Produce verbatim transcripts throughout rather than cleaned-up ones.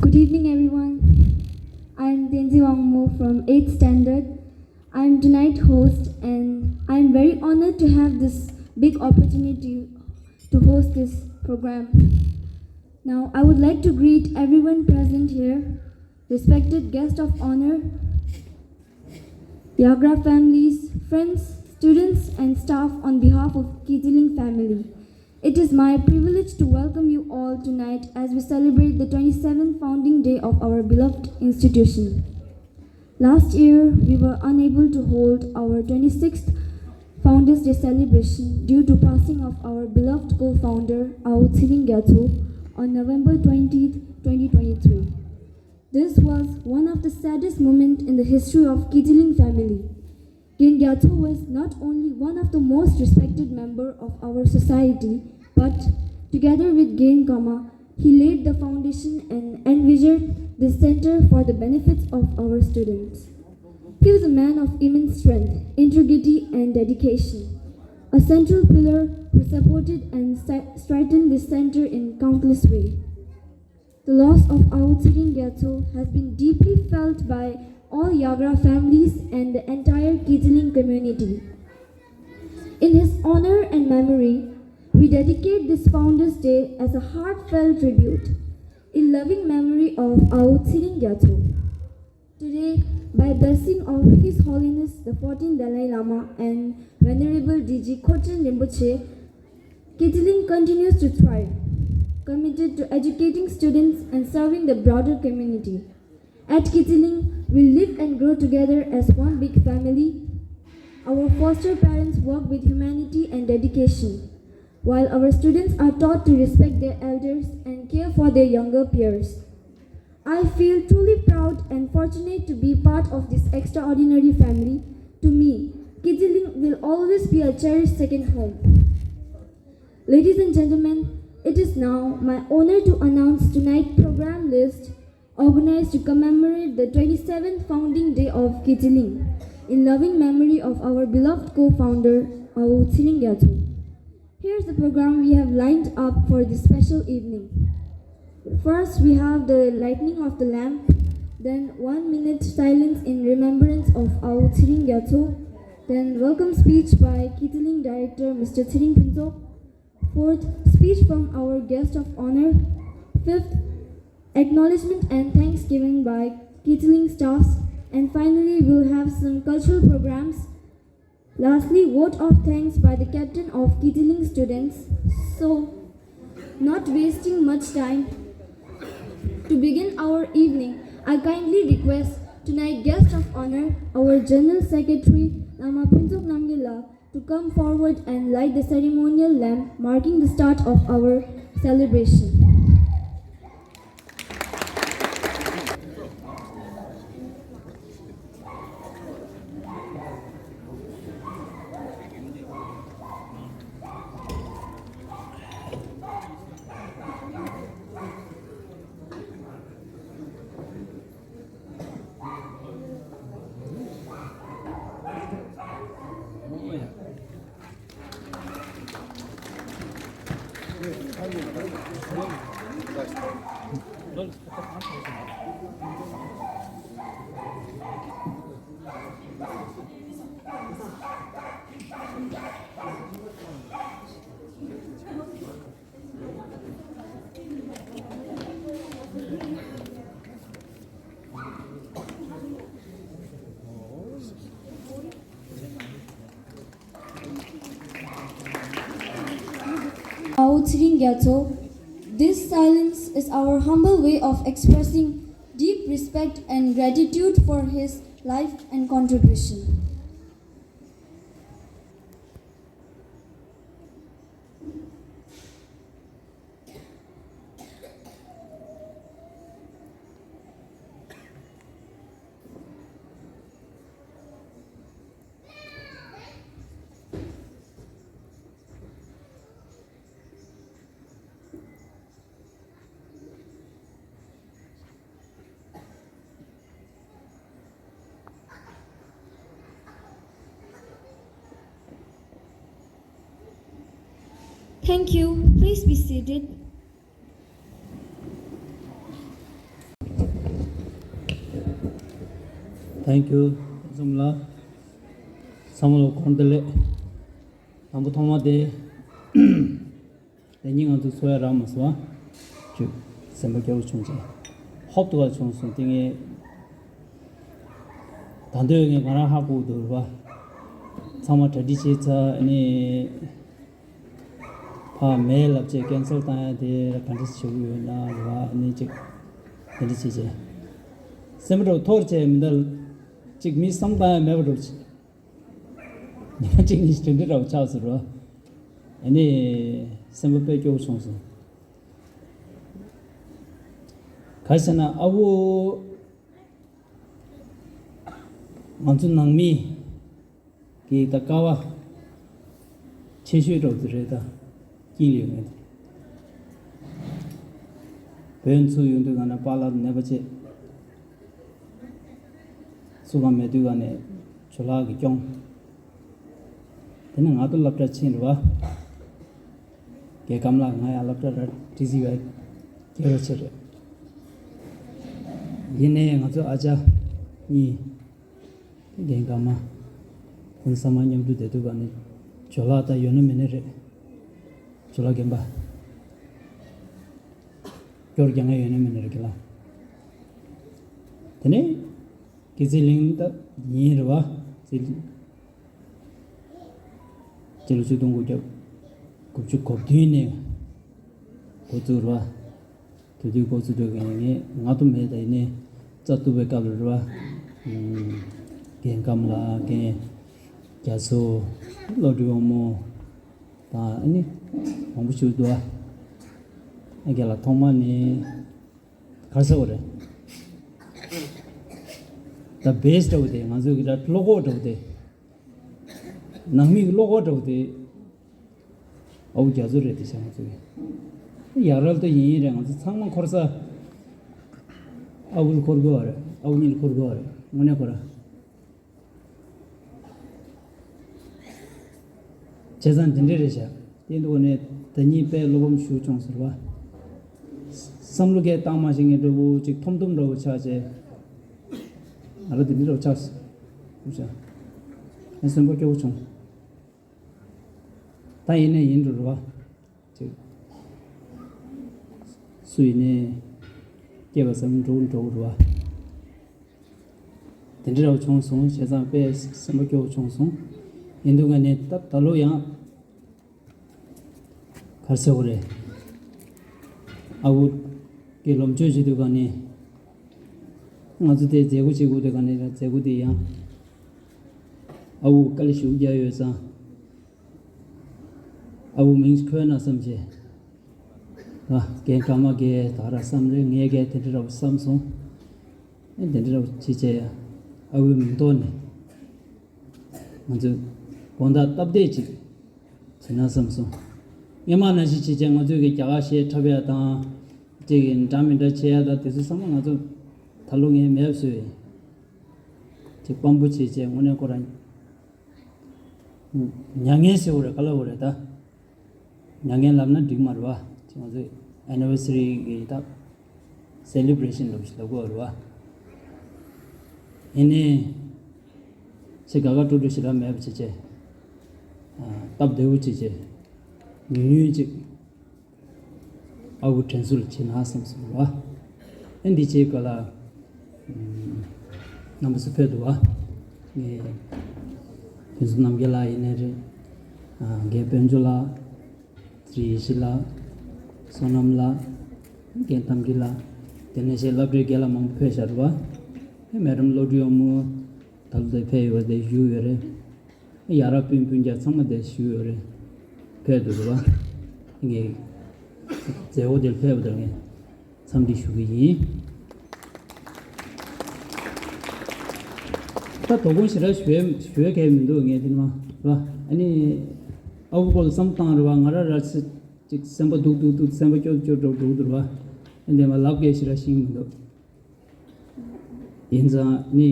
Good evening, everyone. I'm Tenzin Wangmo from eighth standard. I'm tonight host, and I'm very honored to have this big opportunity to host this program. Now, I would like to greet everyone present here, respected guest of honor, Yagra families, friends, students, and staff on behalf of Kijiling family. It is my privilege to welcome you all tonight as we celebrate the twenty-seventh founding day of our beloved institution. Last year, we were unable to hold our twenty-sixth Founders Day celebration due to passing of our beloved co-founder, Aung Tshering Gyatso, on November twentieth, twenty twenty-three. This was one of the saddest moments in the history of Kijiling family. Gen Gyatso was not only one of the most respected member of our society, but together with Gen Kama, he laid the foundation and envisioned this center for the benefits of our students. He was a man of immense strength, integrity, and dedication, a central pillar who supported and sta- strengthened this center in countless ways. The loss of Aung Tshering Gyatso has been deeply felt by all Yagra families and the entire Kijiling community. In his honor and memory, we dedicate this Founders Day as a heartfelt tribute in loving memory of Aung Tshering Gyatso. Today, by blessing of His Holiness the fourteenth Dalai Lama and Venerable D G Khotchen Rinpoche, Kijiling continues to thrive, committed to educating students and serving the broader community. At Kijiling, we live and grow together as one big family. Our foster parents work with humanity and dedication, while our students are taught to respect their elders and care for their younger peers. I feel truly proud and fortunate to be part of this extraordinary family. To me, Kijiling will always be a cherished second home. Ladies and gentlemen, it is now my honor to announce tonight's program list organized to commemorate the twenty-seventh founding day of Kijiling, in loving memory of our beloved co-founder, Aung Tshering Gyatso. Here's the program we have lined up for this special evening. First, we have the lighting of the lamp, then one minute silence in remembrance of Aung Tshering Gyatso, then welcome speech by Kijiling Director Mister Tshering Phuntsog, fourth, speech from our guest of honor, fifth, acknowledgement and thanksgiving by Kijiling staffs, and finally, we'll have some cultural programs. Lastly, vote of thanks by the captain of Kijiling students. So, not wasting much time, to begin our evening, I kindly request tonight guest of honor, our General Secretary, Lama Phuntsog Namgyel, to come forward and light the ceremonial lamp marking the start of our celebration. Aung Tshering Gyatso, this silence is our humble way of expressing deep respect and gratitude for his life and contribution. Thank you. Please be seated. Thank you. ཚང་མ་ལ་ཚང་མ་ལ་དགོང་དག་བདེ་ལེགས། དང་པོ་ཐོག་མ་དེ། དེ་ཉིན་ང་ཚོ་འཚོ་ཡ་རག་མ་སོང་བ། ཅིག་སེམས་པ་སྐྱོ་བོ་བྱུང་ཅིག་ཧོབ་ཏེ་བ་བྱུང་སོང་། དེ་ངས་ད་འདོད་ངས་ང་རང་ཧ་གོ་འདུག་ར་བ། ཚང་མ་གྲ་སྒྲིག་བྱས་ཚར་ནས། ཕ་མའི་ལབ་བྱས་ཀན་སལ་བཏང་ཡ་དེ་ར་ག་འདྲ་བྱེད་དགོས་ཡོད་ན་རེད་བ། ཨ་ནི་ཅིག་དེ་འདྲ་བྱས་བྱས། སེམས་པ་འདྲ་བོ་འཐོར་བྱས་མི་འདུག་ཅིག་མི་བསམ་བཏང་ཡ་མེད་པ་འདྲ་བོ་བྱས། ཉི་མ་གཅིག་གཉིས་དེ་འདྲ་འདྲ་བོ་ཆགས་སོང་ར་བ། ཨ་ནི་སེམས་པ་དཔེ་སྐྱོ་བོ་བྱུང་སོང་། ག་རེ་ཟེར་ན་ཨ་བོ། ང་ཚོ་ནང་མི་གི་ད་དཀའ་བ་ཆེ་ཤོས་འདྲ་བོ་དེ་རེད། ད་དཀྱིལ་ཡོད་མེད་དེ། བོད་ཚུར་ཡོང་དུས་ག་ནས་པཱ་ལགས་ནད་པ་བྱས། ཚུར་ག་མེད་དུས་ག་ནས་ཇོ་ལགས་ཀྱིས་སྐྱོང་། དེ་ནས་ང་ཚོ་སློབ་གྲྭ་ཕྱིན་རེད་བ། རྒན་ཀམ་ལགས་ང་ཡང་སློབ་གྲྭ་ར་ཏི་སི་བའི་སྐྱེས་པ་ཆེ་རེད། ཡིན་ནའི་ང་ཚོ་ཨ་ཅག་གཉིས། རྒན་ཀརྨ། ཁོང་ཚང་མ་མཉམ་དུ་བསྡད་དུས་ག་ནས་ཇོ་ལགས་ད་ཡོད་ན་མེད་ན་རེད། ཇོ་ལགས་རྒན་པ། སྐྱོར་རྒྱག་མཁན་ཡོད་ན་མེད་ན་རེད་རྒན་ལགས། དེ་ནས་སྐྱེས་ཚེ་གླིང་ད་ཡིན་རེད་བ། སྐྱེས་ལོ་ཆིག་སྟོང་དགུ་བརྒྱ་དགུ་བཅུ་གོ་བདུན་ནས་འགོ་བཙུགས་རེད་བ། དེ་དུས་འགོ་བཙུགས་དུས་ཀྱི་ངས་ང་ཚོ་མེད་ད་ཡིན་ནའི་རྩ་གཏུག་པའི་སྐབས་ལ་རེད་བ། རྒན་ཀམ་ལགས། རྒན་རྒྱ་མཚོ། བློ་གྲོས་དབང་མོ། དང་ཨ་ནི་མང་པོ་ཞིག་འདུག་ཨ། ཨ་རྒན་ལགས་ཐོག་མ་ནས་ག་རེ་ཟེར་བ་རེད། ད་བེ་སི་འདྲ་བོ་དེ་ང་ཚོ་གི་ད་བློ་ཁོག་འདྲ་བོ་དེ། ནང་མི་གི་བློ་ཁོག་འདྲ་བོ་དེ། ཨ་བོ་རྒྱ་མཚོ་རེད་དེ་བྱ་ང་ཚོ་གི། ཡག་རལ་ཏོ་ཡིན་ཡིན་རེད། ང་ཚོ་ཚང་མ་འཁོར་ས། ཨ་བོ་འཁོར་དགོས་བ་རེད། ཨ་བོ་གཉིས་འཁོར་དགོས་བ་རེད། དངོས་གནས་ཁོ་ར། བྱས་ཙང་འདི་འདྲ་རེད་བཞག་དེ་འདུག་ནས་ད་ཉིད་དཔེ་བློ་ཕམ་ཞུ་བྱུང་ཟེར་བ། བསམ་བློ་སྐད་བཏང་མ་ཤེས་མཁན་འདྲ་བོ་ཅིག་ཐོམ་ཐོམ་འདྲ་བོ་ཆགས་བྱས། ང་རང་འདི་འདྲ་རེ་ཆགས་སོང་། ཨ་སེམས་པ་སྐྱོ་བོ་བྱུང་། ད་ཡིན་ན་ཡིན་འགྲོ་རེད་བ། ཅིག་སུ་ཡིན་ནའི་སྐྱེས་པ་ཙམ་འགྲོ་འགྲོ་རེད་བ། དེ་འདྲ་རེ་བྱུང་སོང་། བྱས་ཙང་དཔེ་སེམས་པ་སྐྱོ་བོ་བྱུང་སོང་། ཡིན་དུས་ཀ་ནས་ད་ད་ལོ་ཡང་ག་རེ་ཟེར་དགོས་རེད། ཨ་བོ་གི་ལོ་མཆོད་བྱེད་དུས་ཀ་ནས་ང་ཚོ་དེ་མཛད་སྒོ་བྱེད་དགོས་དུས་ཀ་ནས་མཛད་སྒོ་དེ་ཡང་ཨ་བོ་དཀའ་ལས་ཞུགས་རྒྱག་ཡོད་ཙང་། ཨ་བོ་མིང་འཁོད་ན་བསམ་བྱས། ཨ་རྒན་ཀརྨ་གིས་ད་ར་བསམ་རེད། ངས་གིས་དེ་འདྲ་ར་བསམ་སོང་། ཨེ་དེ་འདྲ་ར་བྱེད་བྱས་ཡ། ཨ་བོའི་མིང་ཐོག་ནས་ང་ཚོས་དགོང་དག་སྟབས་བདེ་ཅིག་བྱེད་ན་བསམ་སོང་། སྔོན་མ་ནང་བཞིན་བྱེད་བྱས་ང་ཚོས་གི་རྒྱ་གར་གཞས་འཁྲབ་ཡ་དང་། ཅིག་གི་འདྲ་མི་འདྲ་བྱེད་ཡ་དང་དེ་ཚོ་ཚང་མ་ང་ཚོ་ད་ལོ་ངས་མེད་བཟོས། ཅིག་དཔང་པོ་བྱེད་བྱས་དངོས་གནས་ཁོ་རང་མྱ་ངན་ཟེར་བ་རེད་ག་ལབ་དགོས་རེད་ད། མྱ་ངན་ལབ་ན་འགྲིག་མ་རེད་བ། ཅིག་ང་ཚོའི་ཨེ་ནི་ཝར་སི་རི་གི་ད་སེ་ལེ་བྷ་རེ་ཤན་ལབ་ཞིག་ལབ་དགོས་རེད་བ། ཡིན་ནའི་ཅིག་དགའ་དགའ་སྤྲོ་སྤྲོ་ཞེ་དྲག་མེད་པ་བྱེད་བྱས། སྟབས་བདེ་བོ་བྱེད་བྱས། ཉུང་ཉུང་ཅིག་ཨ་བོ་དྲན་གསོ་ལ་བྱེད་ན་བསམ་སོང་བ། ཨེ་འདི་བྱེད་ག་ལ། རྣམ་པ་ཚོ་ཕེབས་འདུག་བ། ངས་ཕུན་ཚོགས་རྣམ་རྒྱལ་ལགས་ཡིན་ནའི་རེད། རྒན་དཔལ་འབྱོར་ལགས། ཚེ་རིང་ཡེ་ཤེས་ལགས། བསོད་ནམས་ལགས། རྒན་རྟ་མགྲིན་ལགས། དེ་ནས་གཞན་སློབ་གྲྭའི་རྒན་ལགས་མང་པོ་ཕེབས་བཞག་འདུག་བ། ཨེ་མེ་ཌམ་བློ་གྲོས་དབང་མོ། ད་ལོ་དེ་ཕེབས་ཡོད་པ་དེ་བཞུགས་ཡོད་རེད། ཡ་རབས་སྤུན་སྤུན་ཀྱག་ཚང་མ་དེ་བཞུགས་ཡོད་རེད། ཕེབས་འདུག་རེད་བ། ངས་མཛད་སྒོ་དེར་ཕེབས་པ་དང་ངས་འཚམས་འདྲི་ཞུ་གི་ཡིན། ད་དོ་དགོང་ཞེ་དྲག་ཞུ་ཡས་ཞུ་ཡས་གལ་མི་འདུག་ངས་དེ་ནི་མ་རེད་བ། ཨ་ནི་ཨ་ཁུ་སྐོར་ལ་བསམ་བཏང་རེད་བ། ང་རང་ར་ཚ་ཅིག་སེམས་པ་སྡུག་སྡུག་སྡུག་སེམས་པ་སྐྱོ་སྐྱོ་འགྲོ་འགྲོ་གི་འདུག་རེད་བ། ཨ་ནི་མ་ལབ་གས་ཞེ་དྲག་ཤེས་ཀྱི་མི་འདུག་ཡིན་ཙང་ནི།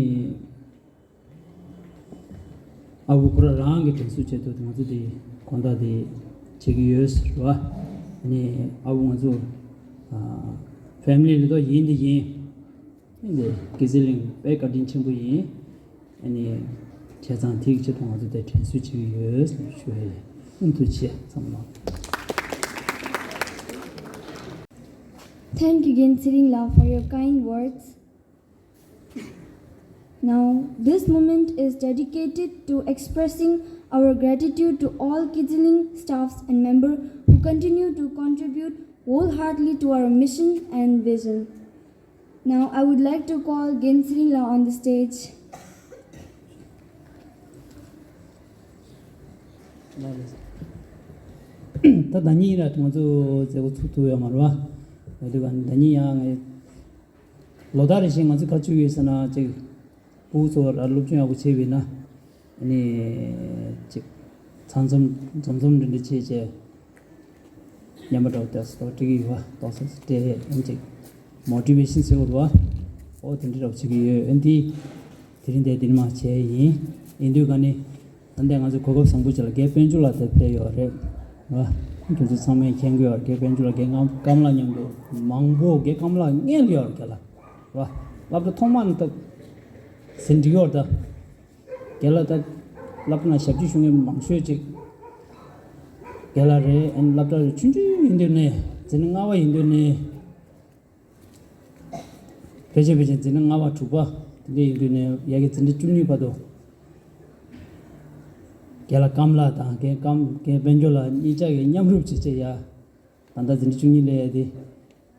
ཨ་ཁུ་ཁོ་རང་རང་གི་དྲན་གསོའི་ཆེད་དུ་ང་ཚོ་དེ་དགོང་དག་དེ་ བྱེད་ཀྱི་ཡོད་ཟེར་བ། ཨ་ནི་ཨ་བུ་ང་ཚོ་ཕེ་མི་ལི་ལ་ཏོག་ཡིན་འདི་ཡིན། ཨ་ནི་ཀི་ཟི་ལིང་དཔེ་བཀའ་དྲིན་ཆེན་པོ་ཡིན། ཨ་ནི་བྱས་ཙང་དེའི་ཆེད་དུ་ང་ཚོ་དེ་དྲན་གསོ་བྱེད་ཀྱི་ཡོད་ཟེར་ཞུ་ཡ་ཡིན། ཨ་ཐུགས་རྗེ་ཆེ་ཚང་མ་ལ། Thank you, Gensering La, for your kind words. Now, this moment is dedicated to expressing our gratitude to all Kiziling staffs and members who continue to contribute wholeheartedly to our mission and vision. Now, I would like to call Gensering La on the stage. ད་ཟླ་ཉིན་ཡིན་ན་ང་ཚོ་མཛད་སྒོ་ཚུགས་ཐུབ་ཡོད་མ་རེད་བ། ཡ་དུས་ག་ཟླ་ཉིན་ཡང་ངས་ལོ་ལྟར་རེ་བཞིན་ང་ཚོ་ག་བཅུག་ཡོད་ཟེར་ན་ཅིག་ཕྲུ་གུ་ཚོ་ལ་སློབ་སྦྱོང་ཡག་པོ་བྱས་པ་ཡིན་ན། ཨ་ནི་ཅིག་ཚང་འཛོམས་འཛོམས་འཛོམས་འདྲ་འདྲ་བྱས་བྱས། མཉམ་པ་འདྲ་བོ་ཏོག་ཙམ་སྤྲད་ཀྱི་ཡོད་པ། ཏོག་ཙམ་སྤྲད་ཨ་ནི་ཅིག་མོ་ཊི་བེ་ཤན་ཟེར་བ་རེད་བ། ཨོ་དེ་འདྲ་འདྲ་བོ་བྱེད་ཀྱི་ཡོད། ཨ་ནི་དེ་དེ་རིང་དེ་འདིར་མར་བྱས་ཡིན། ཡིན་དུས་ག་ནི། ད་ལྟ་ང་ཚོ་གོ་སྐབས་བཟང་པོ་ཅིག་ལ་རྒན་དཔལ་འབྱོར་ལགས་དེ་ཕེབས་ཡོད་རེད། ཨ། ཁྱོད་ཚོ་ཚང་མས་མཁྱེན་གྱི་ཡོད་རེད། རྒན་དཔལ་འབྱོར་ལགས། རྒན་ཀམ་ཀམ་ལགས་མཉམ་དུ་མང་པོ། རྒན་ཀམ་ལགས་རྔན་ལ་ཡོད་རེད་རྒན་ལགས། རེད་བ། སློབ་གྲྭ་ཐོག་མ་ནས་ད་ཟིན་འགྲིག་ཡོད་རེད་ད། རྒན་ལགས་ད་སློབ་གྲྭ་ནང་ཞབས་ཕྱི་ཞུ་མཁན་མང་ཤོས་ཅིག་རྒན་ལགས་རེད། ཨ་ནི་སློབ་གྲྭ་རེད་ཆུང་ཆུང་ཡིན་དུས་ནས། འཛིན་གྲྭ་ལྔ་པ་ཡིན་དུས་ནས། ཕལ་ཆེར་ཕལ་ཆེར་འཛིན་གྲྭ་ལྔ་པ་དྲུག་པ་དེ་འདྲ་ཡིན་དུས་ནས་ཡ་གི་འཛིན་གྲྭ་བཅུ་གཉིས་བར་དུ། རྒན་ལགས་ཀམ་ལགས་དང་རྒན་ཀམ་རྒན་དཔལ་འབྱོར་ལགས་གཉིས་ཆ་གིས་མཉམ་རུབ་བྱས་བྱས་ཡ། ད་ལྟ་འཛིན་གྲྭ་བཅུ་གཉིས་སླེབས་ཡ་དེ།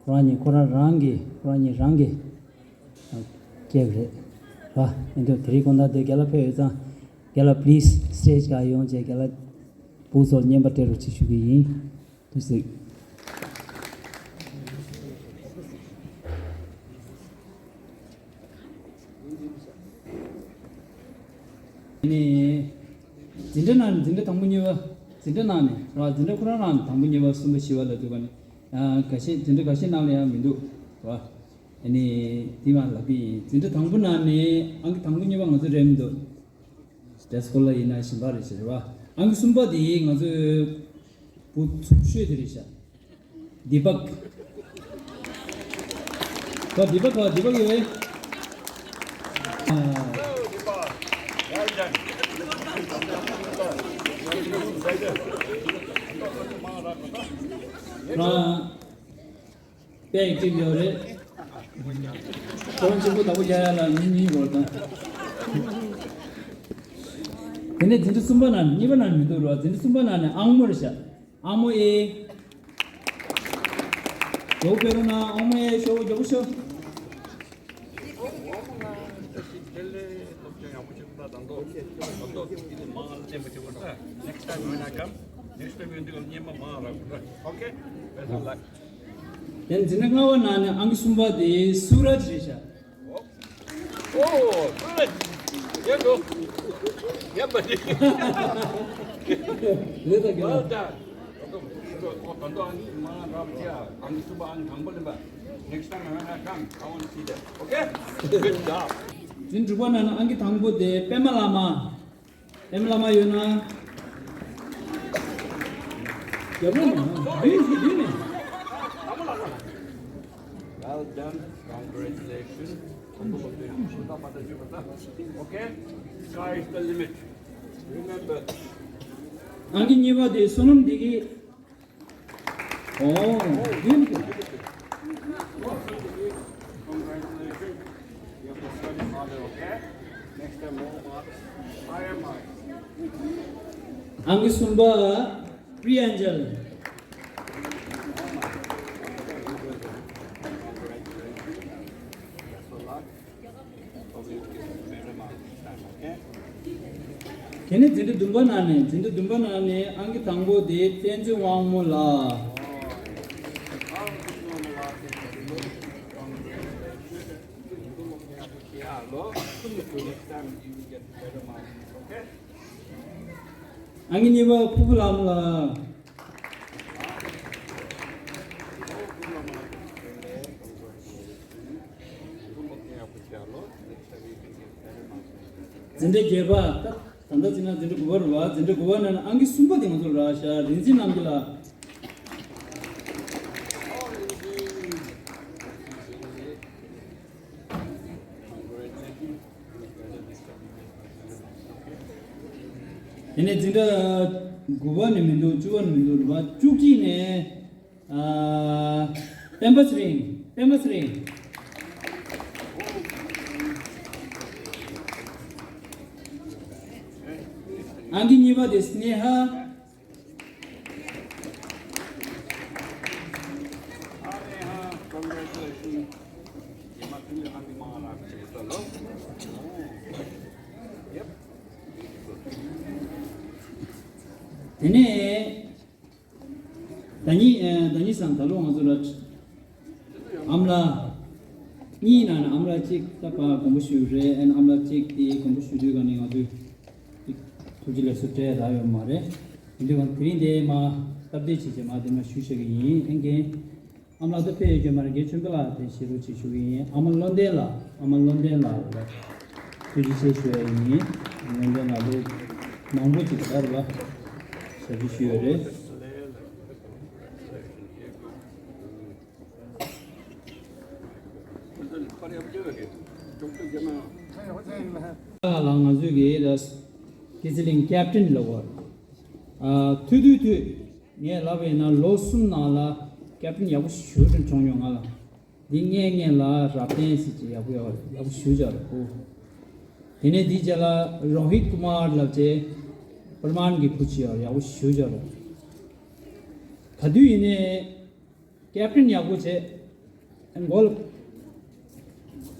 ཁོ་རང་གཉིས་ཁོ་རང་རང་གིས་ཁོ་རང་གཉིས་རང་གིས་སྐྱེལ་བ་རེད། ར། ཡིན་དུས་དེ་རིང་དགོང་དག་དེ་རྒན་ལགས་ཕེབས་ཡོད་ཙང་། རྒན་ལགས་please stage ག་ཡོང་བྱས་རྒན་ལགས་ཕྲུ་གུ་ཚོར་རྔན་པ་སྤྲད་རོགས་བྱེད་ཞུ་གི་ཡིན། དུ་ཟིག་ནི། འཛིན་གྲྭ་ནང་ནས་འཛིན་གྲྭ་དང་པོ་གཉིས་པ། འཛིན་གྲྭ་ནང་ནས་ར། འཛིན་གྲྭ་ཁོ་རང་རང་ནས་དང་པོ་གཉིས་པ་གསུམ་པ་བཞི་པ་ལ་འདུག་ག་ནི། ཨ། འགའ་ཤས་འཛིན་གྲྭ་འགའ་ཤས་ནང་ལ་ཡང་མི་འདུག་ར། ཨ་ནི། དེ་མ་ལབ་པ་ཡིན། འཛིན་གྲྭ་དང་པོ་ནང་ནས་ཨང་ཀི་དང་པོ་གཉིས་པ་ང་ཚོ་རེད་མི་འདུག་དེ་སྐོར་ལ་ཡིན་ན་གཞན་པ་རེད་ཟེར་བ། ཨང་ཀི་གསུམ་པ་དེ་ང་ཚོའི་བུ་ཚུགས་ཤོས་དེ་རེད་ཤག་དི་པག་ག་དི་པག་ག་དི་པག་ཡོད་པས། ཨ། ཨ། དཔེ་ཡིག་ཅིག་ཡོད་རེད། ཁོ་རང་གཅིག་པུ་བདག་པོ་རྒྱག་ཡ་ལ་ཉིན་གཉིས་འགོར་དང་། དེ་ནས་འཛིན་གྲྭ་གསུམ་པ་ནང་གཉིས་པ་ནང་མི་འདུག་རོ། འཛིན་གྲྭ་གསུམ་པ་ནང་ནས་ཨང་མོ་རེད་ཤག་ཨང་མོ་ཨེ། ཇོ་བོ་པེ་རོ་ན་ཨང་མོ་ཨེ་ཤོ་ཇོ་བོ་ཤོ། Next time when I come, next time you do a Okay? Best of luck. དེ་འཛིན་གྲྭ་ལྔ་པ་ནང་ནས་ཨང་ཀི་གསུམ་པ་དེ་སུ་ར་ཇི་རེད་ཤག Oh, good. Yeah, go. Yeah, buddy. རེད་ད་གི། Well done. ཨོ་ད་ལྟ་ཨང་ཀི་མ་རབ་ཅིག་ཨང་ཀི་གསུམ་པ་ཨང་དང་པོ་ལེན་པ། Next time when I come, I want to see that. Okay? Good job. འཛིན་གྲྭ་དྲུག་པ་ནང་ན་ཨང་ཀི་དང་པོ་དེ་པད་མ་ལགས་མ། པད་མ་ལགས་མ་ཡོད་ན། རྒྱབ་ལོགས་ནས་མ། འདི་ནས་འདི་ནས། Well done. Congratulations. Okay? Sky is the limit. Remember. ཨང་ཀི་གཉིས་པ་དེ་བསོད་ནམས་བདེ་སྐྱིད། ཨོ། Beautiful. Congratulations. You have to study harder, okay? Next time more marks. Higher marks. ཨང་ཀི་གསུམ་པ་པྲི་ཨན་ཇལ། དེ་ནས་འཛིན་གྲྭ་བདུན་པ་ནང་ནས། འཛིན་གྲྭ་བདུན་པ་ནང་ནས་ཨང་ཀི་དང་པོ་དེ་བསྟན་འཛིན་དབང་མོ་ལགས། ཨང་ཀི་གཉིས་པ་ཕུར་བུ་ལྷ་མོ་ལགས། འཛིན་གྲྭ་བརྒྱད་པ། ད་ལྟ་འཛིན་གྲྭ་འཛིན་གྲྭ་དགུ་པ་རེད་བ། འཛིན་གྲྭ་དགུ་པ་ནང་ནས་ཨང་ཀི་གསུམ་པ་དེ་ང་ཚོ་རག་ཤག་རིག་འཛིན་རྣམ་རྒྱལ་ལགས། དེ་ནས་འཛིན་གྲྭ་དགུ་པ་ནས་མི་འདུག་བཅུ་པ་ནས་མི་འདུག་རེད་བ། བཅུ་གཅིག་ནས། ཨ། སྤེན་པ་ཚེ་རིང་། སྤེན་པ་ཚེ་རིང་། ཨང་ཀི་གཉིས་པ་དེ་སནེ་ཧ། དེ་ནས། ཟླ་ཉི། ཨ། ཟླ་ཉི་སང་ད་ལོ་ང་ཚོ་ལ་ཨ་མ་ལགས་གཉིས་ནང་ནས་ཨ་མ་ལགས་གཅིག་ད་ཕར་དགོངས་པ་ཞུས་རེད། ཨ་ནི་ཨ་མ་ལགས་གཅིག་དེ་དགོངས་པ་ཞུ་དུས་ག་ནས་ང་ཚོས་ཅིག་ཐུགས་རྗེ་ལེགས་གསོལ་སྤྲད་ཡ་ད་ཡོད་མ་རེད། ཡིན་དུས་ག་དེ་རིང་དེ་མ་སྟབས་བདེ་བྱས་བྱས་མ་དེ་མ་ཞུས་བཞག་གི་ཡིན། ཨེ་རྒན། ཨ་མ་ལགས་ད་ཕེབས་ཡོད་ཀྱི་མ་རེད། རྒན་ཆོས་འཕེལ་ལགས་དེ་བཞེས་རོགས་ཅིག་ཞུ་གི་ཡིན། ཨ་མ་བློ་ལྡན་ལགས། ཨ་མ་བློ་ལྡན་ལགས་ལ་ཐུགས་རྗེ་ཆེ་ཞུ་ཡ་ཡིན། བློ་ལྡན་ལགས་ལོ་མང་པོ་ཅིག་ད་རེད་བ། ཞབས་ཕྱི་ཞུས་ཡོད་རེད། ལ་ང་ཚོས་ཀྱི་ད་སྐྱིད་ཚེ་གླིང་ཀེབ་ཊན་ལ་བར། ཨ། ཐུག་དུས་དུས་ངས་ལབ་པ་ཡིན་ན་ལོ་གསུམ་ནང་ལ་ཀེབ་ཊན་ཡག་པོ་ཞེ་པོ་ཅིག་བྱུང་མྱོང་ང་ལ། འདི་སྔས་སྔས་ལ་རབ་བརྟན་ཟེར་གྱི་ཡག་པོ་ཡོད་རེད། ཡག་པོ་ཞེ་པོ་ཅིག་རེད་ཁོ། དེ་ནས་འདིའི་རྗེས་ལ་རོ་ཧིད་ཀུ་མར་ལབ་བྱས་པར་མན་གྱི་བུ་ཅིག་ཡོད་རེད། ཡག་པོ་ཞེ་པོ་ཅིག་རེད། ག་དུས་ཡིན་ནའི་ཀེབ་ཊན་ཡག་པོ་བྱས། མགོ་ལ་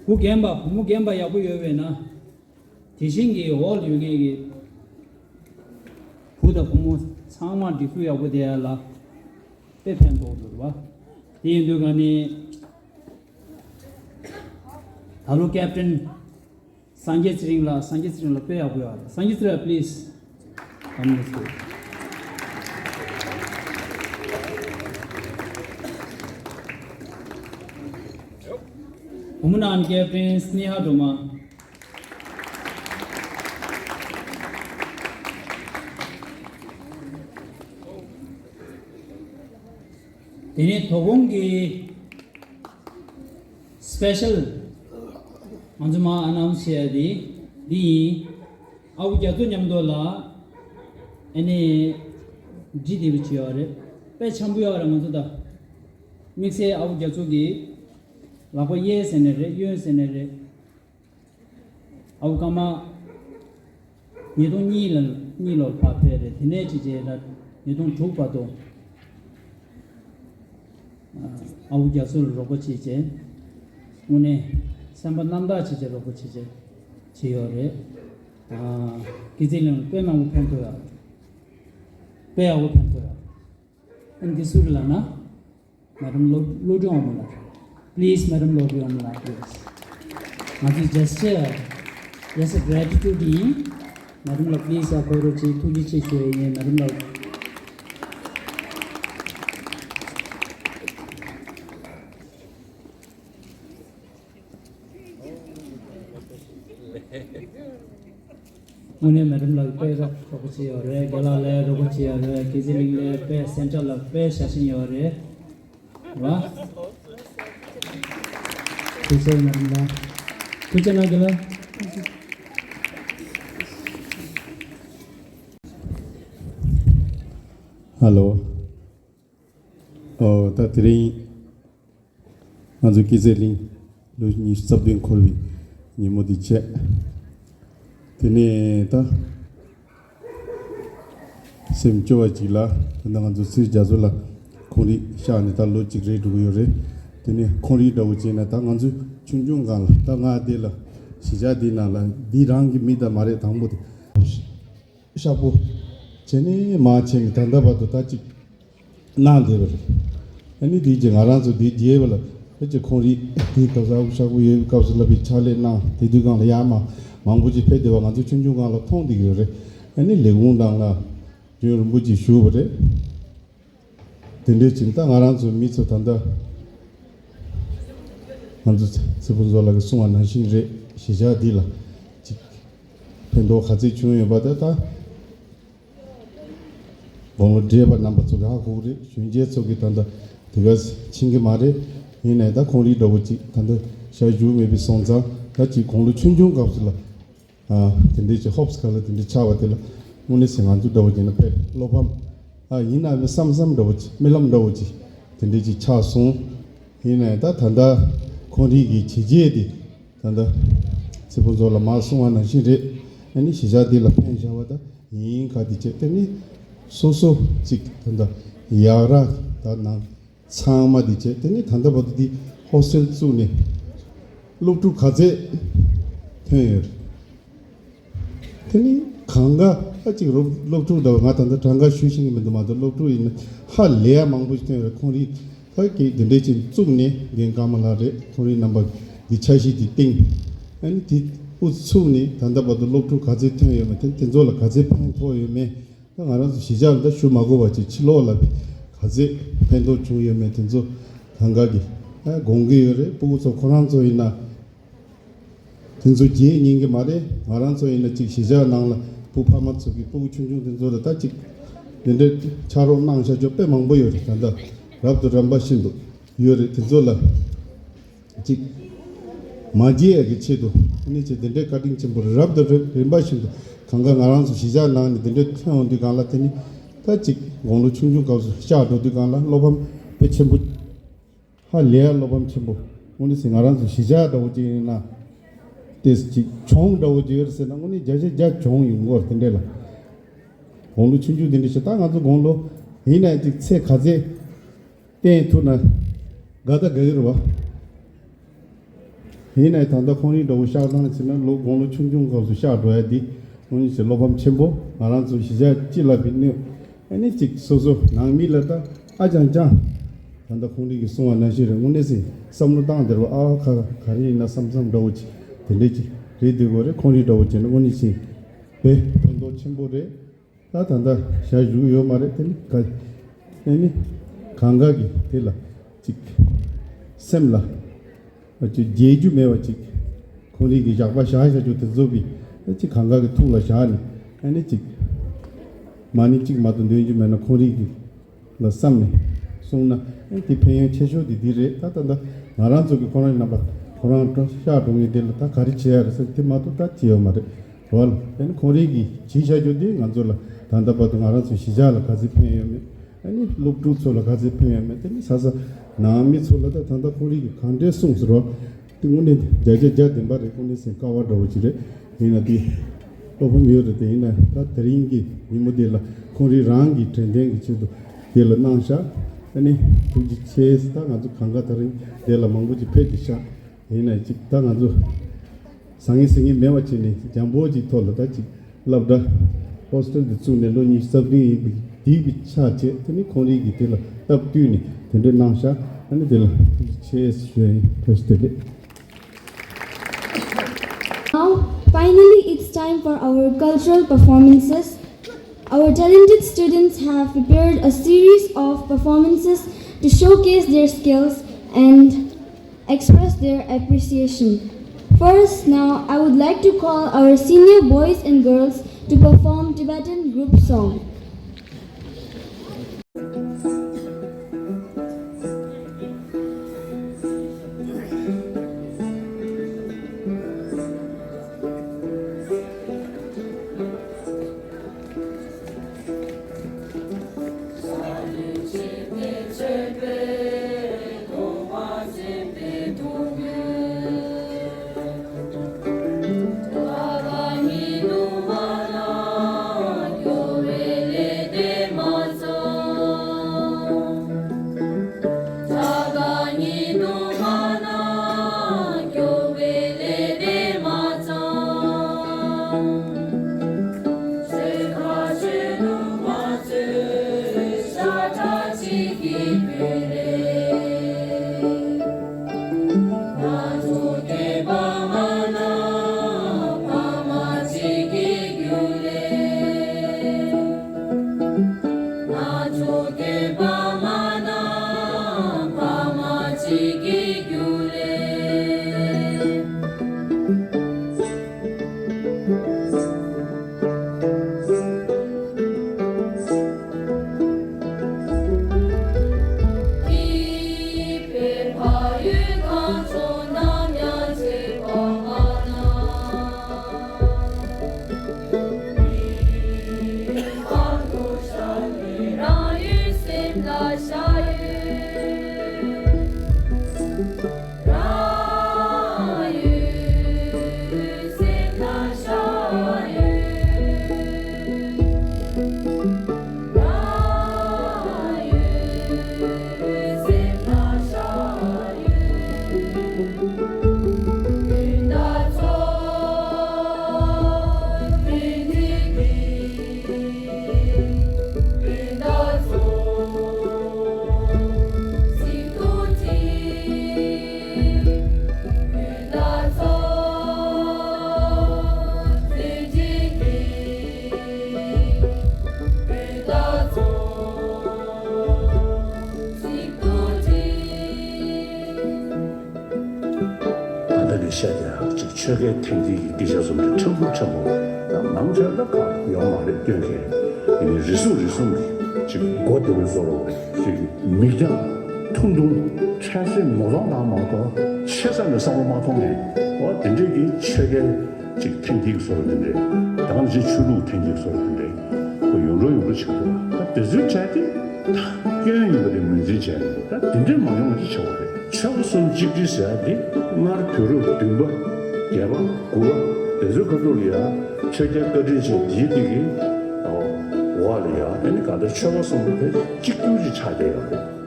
བུ་རྒན་པ་བུ་མོ་རྒན་པ་ཡག་པོ་ཡོད་པས་ན། དེ་བཞིན་གྱི་འོག་ལ་ཡོད་མཁན་གྱི་བུ་དང་བུ་མོ་ཚང་མ་སྒྲིག་འཛུགས་ཡག་པོ་བསྡད་ཡ་ལ་དཔེ་ཕན་ཐོགས་འདུག་བ། དེ་ཡིན་དུས་ག་ནི་ད་ལོ་ཀེབ་ཊན་སངས་རྒྱས་ཚེ་རིང་ལགས། སངས་རྒྱས་ཚེ་རིང་ལགས་དཔེ་ཡག་པོ་ཡོད་རེད། སངས་རྒྱས་ཚེ་རིང་ལགས་please come on stage. བུ་མོ་ནང་ཀེབ་ཊན་སནེ་ཧ་སྒྲོལ་མ། དེ་ནས་དོ་དགོང་གི་སི་པེ་ཤལ་ང་ཚོ་མར་ཨ་ནའུན་སི་བྱེད་ཡ་དེ་འདི་ཡིན། ཨ་བུ་རྒྱ་མཚོ་མཉམ་དུ་ལ་ཨ་ནི་འབྲི་དེ་བ་བྱེད་ཡོད་རེད། དཔེ་འཆམ་པོ་ཡོད་རེད། ང་ཚོ་ད་དམིགས་བསལ་ཨ་བུ་རྒྱ་མཚོ་གི་ལག་པ་གཡས་ཟེར་ནས་རེད། གཡོན་ཟེར་ནས་རེད། ཨ་བུ་སྐར་མ་ཉིས་སྟོང་གཉིས་ལ་གཉིས་ལོར་ཕར་ཕེབས་རེད། དེ་ནས་ཅི་བྱས་ན་ཉིས་སྟོང་དྲུག་བར་དུ་ཨ་བུ་རྒྱ་མཚོ་ལ་རོགས་པ་བྱས་བྱས། དངོས་གནས་སེམས་པ་རྣམ་དག་བྱས་བྱས་རོགས་པ་བྱས་བྱས་བྱས་ཡོད་རེད། ཨ་སྐྱིད་ཚེ་གླིང་ལ་དཔེ་མང་པོ་ཕན་ཐོགས་ཡོད། དཔེ་ཡག་པོ་ཕན་ཐོགས་ཡོད། ཨ་འདི་སུ་ལབ་ན། མེ་ཌམ་བློ་བློ་གྲོས་དབང་མོ་ལགས། Please མེ་ཌམ་བློ་གྲོས་དབང་མོ་ལགས། Please ང་ཚོའི་ཇེ་སི་ཅར། Just a gratitude ཡིན། མེ་ཌམ་ལགས་please ཨ་ཁོ་རོ་ཅིག་ཐུགས་རྗེ་ཆེ་ཞུ་ཡ་ཡིན། མེ་ཌམ་ལགས། དངོས་གནས་མེ་ཌམ་ལགས་དཔེ་རོགས་པ་བྱས་ཡོད་རེད། རྒན་ལགས་ལ་རོགས་པ་བྱས་ཡོད་རེད། སྐྱིད་ཚེ་གླིང་ལ་དཔེ་སེམས་ཁྲལ་ལ་དཔེ་བྱ་བཞིན་ཡོད་རེད། རེད་བ། ཐུགས་རྗེ་ཆེ་མེ་ཌམ་ལགས། ཐུགས་རྗེ་གནང་རྒན་ལགས། ཧ་ལོ། ཨོ་ད་དེ་རིང་ང་ཚོ་སྐྱིད་ཚེ་གླིང་ལོ་ཉི་ཤུ་རྩ་བདུན་འཁོར་བའི་ཉིན་མོ་འདི་བྱས། དེ་ནས་ད་སེམས་སྐྱོ་བ་ཅིག་ལ་ད་ང་ཚོ་སྲིད་རྒྱ་མཚོ་ལགས་ཁོང་རིག་གཤགས་ནས་ད་ལོ་གཅིག་རེད་འགྲོ་གི་ཡོད་རེད། དེ་ནས་ཁོང་རིག་འདྲ་བོ་བྱས་ན་ད་ང་ཚོ་ཆུང་ཆུང་སྒང་ལ་ད་ང་འདི་ལ་གཞིས་ཆགས་འདི་ནང་ལ་འདི་རང་གི་མི་ད་མ་རེད། དང་པོ་དེ། ཤག་པོ་བྱས་ནས་མ་བྱས་ནས་ད་ལྟ་བར་དུ་ད་ཅིག་གནང་བསྡད་པ་རེད། ཨ་ནི་དེའི་རྗེས་ང་རང་ཚོ་དེའི་རྗེས་པ་ལ་ཕལ་ཆེར་ཁོང་རིག་དེའི་སྐབས་སུ་ཨ་ཁུ་ཤག་པོ་ཡོད་པའི་སྐབས་སུ་ལབ་པའི་ཕྱག་ལས་གནང་། དེ་དུས་སྒང་ལ་ཡར་མར་མང་པོ་ཅིག་ཕེབས་བསྡད་པ་ང་ཚོ་ཆུང་ཆུང་སྒང་ལ་མཐོང་བསྡད་ཀྱི་ཡོད་རེད། ཨ་ནི་ལས་ཁུངས་ནང་ལ་རྒྱུན་རིང་པོ་ཅིག་བཞུགས་པ་རེད། དེ་འདྲའི་ཅིག་ད་ང་རང་ཚོ་མི་ཚོ་ད་ལྟ་ང་ཚོ་ཚེ་ཕུན་ཚོགས་ལགས་ཀྱིས་གསུངས་པ་ནང་བཞིན་རེད། གཞིས་ཆགས་འདི་ལ་ཅིག་ ཕན་ཐོགས་ག་ཚད་བྱུང་ཡོད་པ་དེ་ད་དགུང་ལོ་བགྲེས་པ་རྣམ་པ་ཚོ་གིས་ཧ་གོ་གི་རེད། གཞོན་སྐྱེས་ཚོ་གིས་ད་ལྟ་དེ་ག་ཕྱིན་གི་མ་རེད། ཡིན་ནའི་ད་ཁོང་རིགས་འདྲ་བོ་ཅིག་ད་ལྟ་ཞལ་བཞུགས་མེད་པ་སོང་ཙང་། ད་ཅིག་དགུང་ལོ་ཆུང་ཆུང་སྐབས་སུ་ལ་ཨ་དེ་འདྲའི་ཅིག་ཧོབ་སི་ཁ་ལ་དེ་འདྲའི་ཆགས་པ་དེ་ལ་དངོས་གནས་ཟེར་ང་ཚོ་འདྲ་བོ་བྱས་ན་དཔེ་བློ་ཕམ། ཨ་ཡིན་ན་མི་བསམ་བསམ་འདྲ་བོ་ཅིག་རྨི་ལམ་འདྲ་བོ་ཅིག་དེ་འདྲའི་ཅིག་ཆགས་སོང་། ཡིན་ནའི་ད་ད་ལྟ་ཁོང་རིགས་ཀྱི་བྱས་རྗེས་དེ་ད་ལྟ་ཚེ་ཕུན་ཚོགས་ལགས་མར་གསུངས་པ་ནང་བཞིན་རེད། ཨ་ནི་གཞིས་ཆགས་འདི་ལ་ཕན་བཞག་པ་ད་ཡིན་ག་དེ་བྱས། དེ་ནི་སོ་སོ་ཅིག་ད་ལྟ་ཡག་ར་ད་ནང་ཚང་མ་དེ་བྱས། དེ་ནི་ད་ལྟ་བར་དུ་འདི་ཧོ་སི་ཊེལ་བཙུགས་ནས་སློབ་ཕྲུག་ག་ཚད་ཐོན་ཡོད་རེད། དེ་ནི་གང་ག་ཨ་ཅིག་སློབ་སློབ་ཕྲུག་འདྲ་བོ་ང་ད་ལྟ་གྲངས་ཀ་ཞུ་ཤེས་ཀྱི་མི་འདུག་མ་གཏོགས། སློབ་ཕྲུག་ཡིན་ན་ཧ་ལས་ཡ་མང་པོ་ཞིག་ཐོན་ཡོད་རེད། ཁོང་རིགས་ད་གི་འདི་འདྲས་ཅིག་བཙུགས་ནས་རྒན་ཀརྨ་ལགས་རེད། ཁོང་རིགས་རྣམ་པ་འདི་འཆར་གཞི་འདི་བཏིང་། ཨ་ནི་དེ་དབུ་ཚུགས་ནས་ད་ལྟ་བར་དུ་སློབ་ཕྲུག་ག་ཚད་ཐོན་ཡོད་མེད། དེ་དེ་ཚོ་ལ་ག་ཚད་ཕན་ཐོགས་ཡོད་མེད། ད་ང་རང་ཚོ་གཞིས་ཆགས་ལ་ད་ཞུ་མ་དགོས་པ་ཅིག་ཕྱི་ལོགས་ལ་ག་ཚད་ཕན་ཐོགས་བྱུང་ཡོད་མེད་དེ་ཚོ་གང་ག་གིས་ཨ་དགོངས་ཀྱི་ཡོད་རེད། སྤུ་གུ་ཚོ་ཁོ་རང་ཚོ་ཡིན་ན་དེ་ཚོ་བརྗེད་ཉན་གྱི་མ་རེད། ང་རང་ཚོ་ཡིན་ན་ཅིག་གཞིས་ཆགས་ནང་ལ་སྤུ་ཕ་མ་ཚོ་གིས་སྤུ་གུ་ཆུང་ཆུང་དེ་ཚོ་ལ་ད་ཅིག་དེ་འདྲའི་ཕྱག་རོགས་གནང་བྱ་རྒྱུ་དཔེ་མང་པོ་ཡོད་རེད། ད་ལྟ་རབ་དང་རིམ་པ་བཞིན་དུ་ཡོད་རེད། དེ་ཚོ་ལ་ཅིག་མ་བརྗེད་ཡ་གི་ཆེད་དུ་ཨ་ནི་ཅིག་དེ་འདྲའི་བཀའ་དྲིན་ཆེན་པོ་རེད། རབ་དང་རིམ་རིམ་པ་བཞིན་དུ་གང་ག་ང་རང་ཚོ་གཞིས་ཆགས་ནང་ནས་དེ་འདྲའི་ཐོན་འོང་དུས་སྒང་ལ། དེ་ནི་ད་ཅིག་དགུང་ལོ་ཆུང་ཆུང་སྐབས་སུ་གཤེགས་འགྲོ་དུས་སྒང་ལ་བློ་ཕམ་དཔེ་ཆེན་པོ། ཧ་ལས་ཡ་བློ་ཕམ་ཆེན་པོ། དངོས་གནས་ཟེར་ང་རང་ཚོ་གཞིས་ཆགས་འདྲ་བོ་ཅིག་ཡིན་ན་ཏེས་ཅིག་གྱོང་འདྲ་བོ་ཅིག་ཡོད་རེད་ཟེར་ན་དངོས་གནས་བརྒྱ་ཆ་བརྒྱ་གྱོང་ཡོང་གི་ཡོད་རེད། དེ་འདྲས་ལ་དགུང་ལོ་ཆུང་ཆུང་དེ་འདྲས་ཞིག་ད་ང་ཚོ་དགུང་ལོ་ཡིན་ན་ཅིག་ཚེ་ག་ཚད་བརྟན་ཐུབ་ན་དགའ་ད་དགའ་གི་རེད་བ། ཡིན་ནའི་ད་ལྟ་ཁོང་རིགས་འདྲ་བོ་གཤེགས་སྟངས་བྱས་ན་ལོ་དགུང་ལོ་ཆུང་ཆུང་སྐབས་སུ་གཤེགས་འགྲོ་ཡ་འདི་དངོས་གནས་ཀྱི་བློ་ཕམ་ཆེན་པོ། ང་རང་ཚོ་གཞིས་ཆགས་སྤྱི་ལ་ཕན་གནོད། ཨ་ནི་ཅིག་སོ་སོ་ནང་མི་ལ་ད་ཨ་ཅང་ཅང་། ད་ལྟ་ཁོང་རིགས་ཀྱིས་གསུངས་པ་ནང་བཞིན་རེད། དངོས་གནས་སེ་བསམ་བློ་བཏང་བསྡད་རོགས། ཨ་ག་ག་རེ་ཡིན་ན་བསམ་བསམ་འདྲ་བོ་ཅིག་དེ་འདྲས་ཅིག་རེད་འདོད་གོ་རེད། ཁོང་རིགས་འདྲ་བོ་བྱས་ན་དངོས་གནས་ཀྱི་དཔེ་ཕན་ཐོགས་ཆེན་པོ་རེད། ད་ད་ལྟ་ཞལ་བཞུགས་ཡོད་མ་རེད། དེ་ནི་ག་ཨེ་ནི་གང་ག་གི་དེ་ལ་ཅིག་སེམས་ལ་ཨ་ཅིག་བརྗེད་རྒྱུ་མེད་པ་ཅིག་ཁོང་རིགས་ཀྱི་ཞགས་པ་བཞག་བཞག་རྒྱུ་དེ་ཚོ་བི་ཨ་ཅིག་གང་ག་གི་ཐུགས་ལ་བཞག་ནས། ཨ་ནི་ཅིག་མ་ཎི་གཅིག་མ་གཏོགས་འདོན་རྒྱུ་མེད་ན་ཁོང་རིགས་ཀྱི་ལ་བསམ་ནས་གསུངས་ན། ཨ་དེ་ཕན་ཡོན་ཆེ་ཤོས་དེ་འདི་རེད། ད་ད་ལྟ་ང་རང་ཚོ་གི་ཁོ་རང་རྣམ་པ་ཁོ་རང་སྐྲ་ཤག་འགྲོ་ངེས་དེ་ལ་ད་ག་རེ་བྱེད་ཡ་རེད་ཟེར་དེ་མ་གཏོགས་ད་བྱེད་ཡོད་མ་རེད། རོལ་ཨ་ནི་ཁོང་རིགས་ཀྱིས་བྱས་བཞག་རྒྱུ་དེ་ང་ཚོ་ལ་ད་ལྟ་བར་དུ་ང་རང་ཚོ་གཞིས་ཆགས་ལ་ག་ཚོད་ཕན་ཡོད་མེད། ཨ་ནི་སློབ་ཕྲུག་ཚོ་ལ་ག་ཚོད་ཕན་ཡོད་མེད། དེ་ནི་ས་ས་ནང་མི་ཚོ་ལ་ད་ད་ལྟ་ཁོང་རིགས་ཀྱིས་གང་འདྲས་གསུངས་ཟེར་རོ། དེ་དངོས་གནས་བརྒྱ་ཆ་བརྒྱ་བདེན་པ་རེད། དངོས་གནས་སེམས་དཀའ་བ་འདྲ་བོ་ཅིག་རེད། ཡིན་ན་དེ་བློ་ཕམ་ཡོད་རེད། དེ་ཡིན་ན་ད་དེ་རིང་གི་ཉིན་མོ་དེ་ལ་ཁོང་རིགས་རང་གི་དྲན་རྟེན་གྱི་ཆེད་དུ་དེ་ལ་གནང་ཤག་ཨ་ནི་ཐུགས་རྗེ་ཆེ། ད་ང་ཚོ་གང་ག་དེ་རིང་དེ་ལ་མང་པོ་ཅིག་ཕེབས་བསྡད་ཤག་ཡིན་ན་ཅིག་ད་ང་ཚོ་བཟང་ངན་ཟེར་མཁན་མེད་པ་བྱས་ནས་འཇམ་པོ་ཅིག་ཐོག་ལ་ད་ཅིག་སློབ་གྲྭ་ཧོ་སི་ཊེལ་འདི་བཙུགས་ནས་ལོ་ཉི་ཤུ་རྩ་བདུན་ཡིན་པའི་འདི་གི་ཆ་བྱས། དེ་ནི་ཁོང་རིགས་ཀྱིས་དེ་ལ་སྟབས་བསྟུན་ནས་དེ་འདྲ་གནང་ཤག་ཨ་ནི་དེ་ལ་ཐུགས་རྗེ་ཆེ་ཞུ་ཡ་ཡིན། བཀྲ་ཤིས་བདེ་ལེགས། Now, finally, it's time for our cultural performances. Our talented students have prepared a series of performances to showcase their skills and express their appreciation. First, now, I would like to call our senior boys and girls to perform Tibetan group song. ཆ་རྐྱེན་ཅིག་ཆོས་སྐད་འཐེན་འཁྱེར་གྱི་སྐད་ཆ་བཟོ་འདྲ་ཕྲན་བུ་ཕྲན་བུ་ད་མང་ཆེ་ད་ཁག་ཡོད་མ་རེད་སྟོན་མཁན་ཡིན་ནའི་རེ་ཟུང་རེ་ཟུང་གིས་ཅིག་མགོ་བདེ་བོ་བཟོ་རོགས་རེད་ཅིག་མིག་རྒྱང་ཐུང་ཐུང་འཕྲལ་སེང་མོ་གཏོང་དང་མ་གཏོགས་ཆེ་ས་ནས་བསམ་བློ་མ་གཏོང་ནས་འོ་དེ་འདྲས་ཀྱི་ཆོས་སྐད་ཅིག་འཐེན་འཁྱེར་བཟོ་རོགས་དེ་འདྲས་ད་ག་ནང་བཞིན་ཆོས་ལུགས་འཐེན་འཁྱེར་བཟོ་རོགས་དེ་འདྲས་ཁོ་ཡོང་འགྲོ་ཡོང་འགྲོ་བྱེད་ཐུབ་ད་དེ་ཚོའི་གྲས་དེ། སྐྱོན་ཡིན་པ་དེ་ངོས་འཛིན་བྱས་ནས་ད་དེ་འདྲའི་མ་ཡོང་བ་ཅིག་བྱ་བ་རེད། ཆོལ་ཁ་གསུམ་གཅིག་སྒྲིལ་ཟེར་ཡ་དེ་སྔར་དུས་རབས་བདུན་པ་བརྒྱད་པ་དགུ་པ་དེ་ཚོའི་ཁ་ཐུག་ལ་ཡ་ཆོས་རྒྱལ་བཀའ་དྲིན་ཆེ་དེའི་དེ་གི་འོག་ལ་ཡ་ཨ་ནི་ག་ད་ཆོལ་ཁ་གསུམ་དེ་གཅིག་གྱུར་ཅིག་ཆགས་བསྡད་ཡོད་རེད།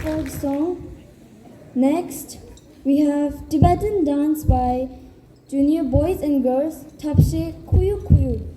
Folk song. Next, we have Tibetan dance by junior boys and girls, Thapshe Khuyu Khuyu.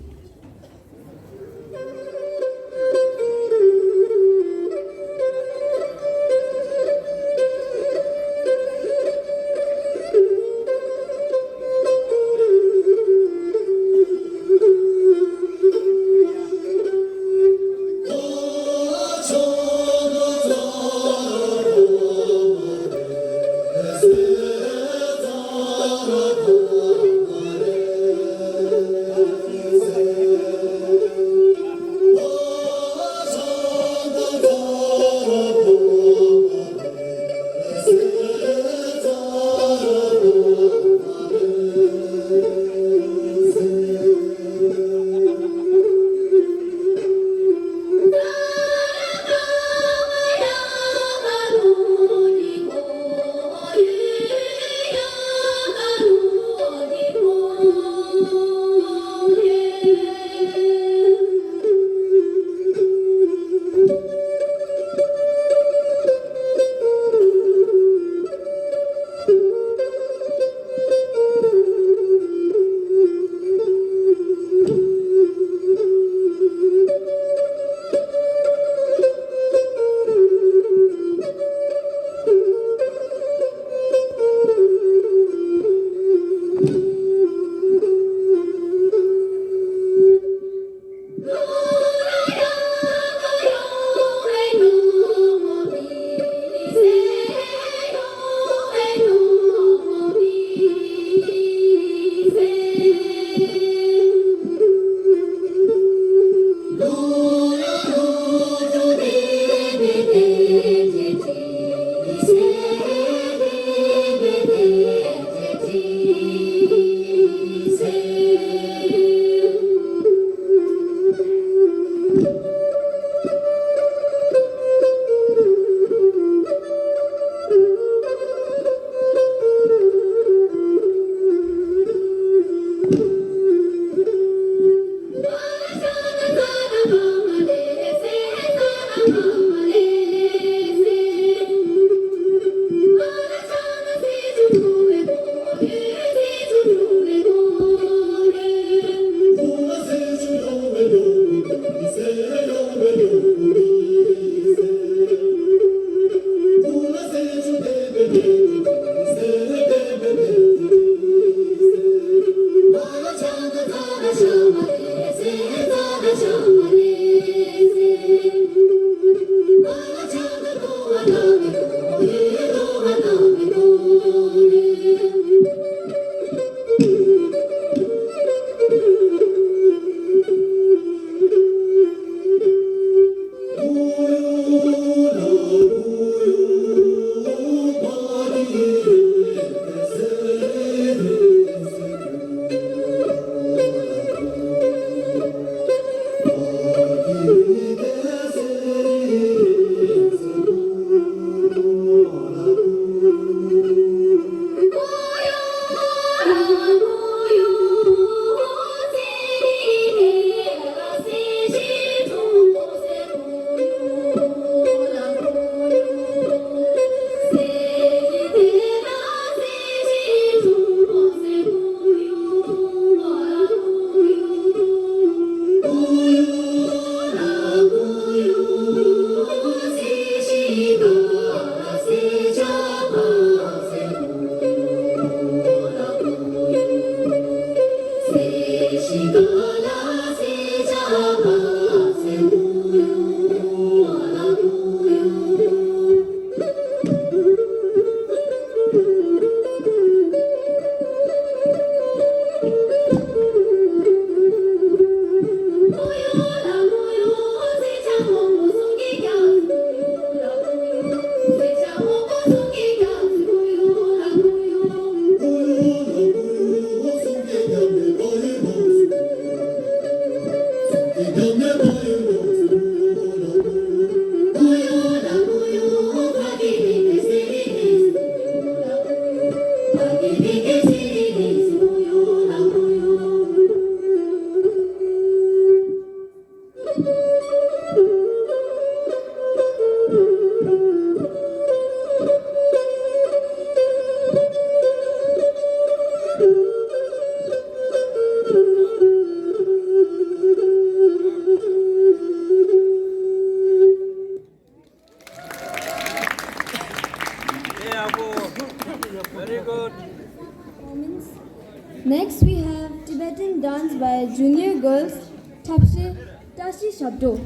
Very good. Next, we have Tibetan dance by junior girls, Thapshe Tashi Shabdo.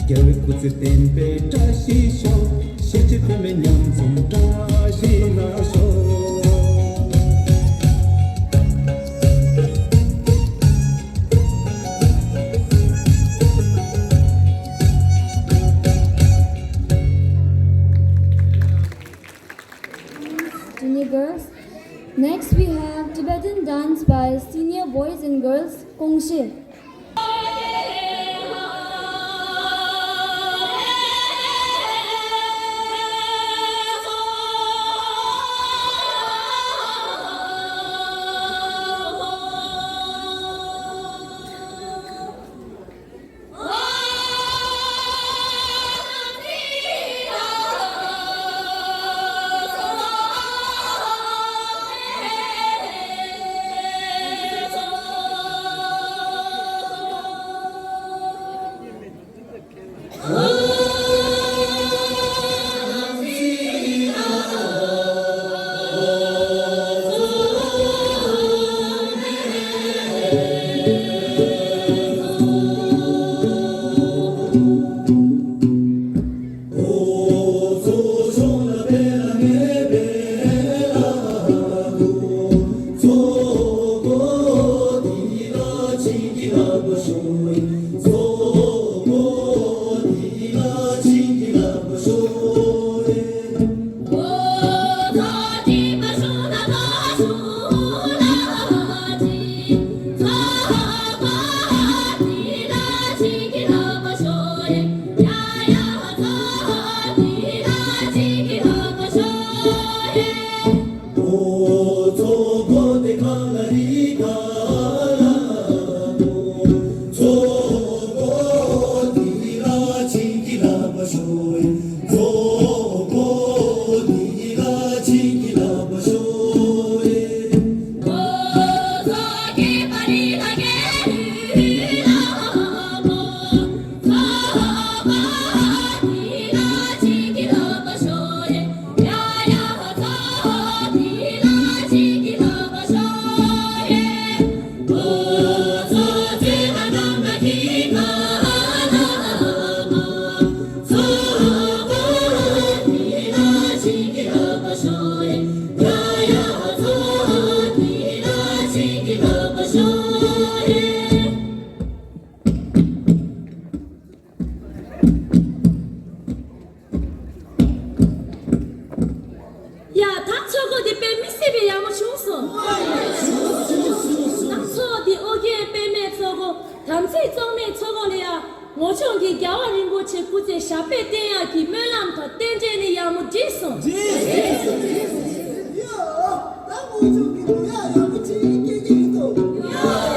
རྒྱལ་བའི་སྐུ་ཚེ་བརྟན་པའི་བཀྲ་ཤིས་ཤོག་ཤེས་བྱའི་བུད་མེད་མཉམ་འཛོམས་བཀྲ་ཤིས་ལ་ཤོག Junior girls. Next, we have Tibetan dance by senior boys and girls, Kongshe. མི་སྲིད་པའི་ཡག་མོ་བྱུང་སོང་། ད་ཚོགས་འདི་ཨོ་རྒྱན་པདྨའི་ཚོགས་སྐོར་དམ་ཚིག་གཙང་མའི་ཚོགས་སྐོར་ལ་ཡ། ངོ་ཆུང་གི་རྒྱལ་བ་རིན་པོ་ཆེ་སྐུ་ཚེ་ཞབས་པད་བརྟན་ཡག་གི་སྨོན་ལམ་དང་རྟེན་འབྲེལ་ནི་ཡག་མོ་འགྲིག་སོང་། འགྲིག་སོང་། འགྲིག་སོང་། འགྲིག་སོང་། ཡ། ད་ངོ་ཆུང་གི་ལོ་ཡག་ཡག་མོ་ཅིག་སྐྱེ་གི་འདུག་ཡ།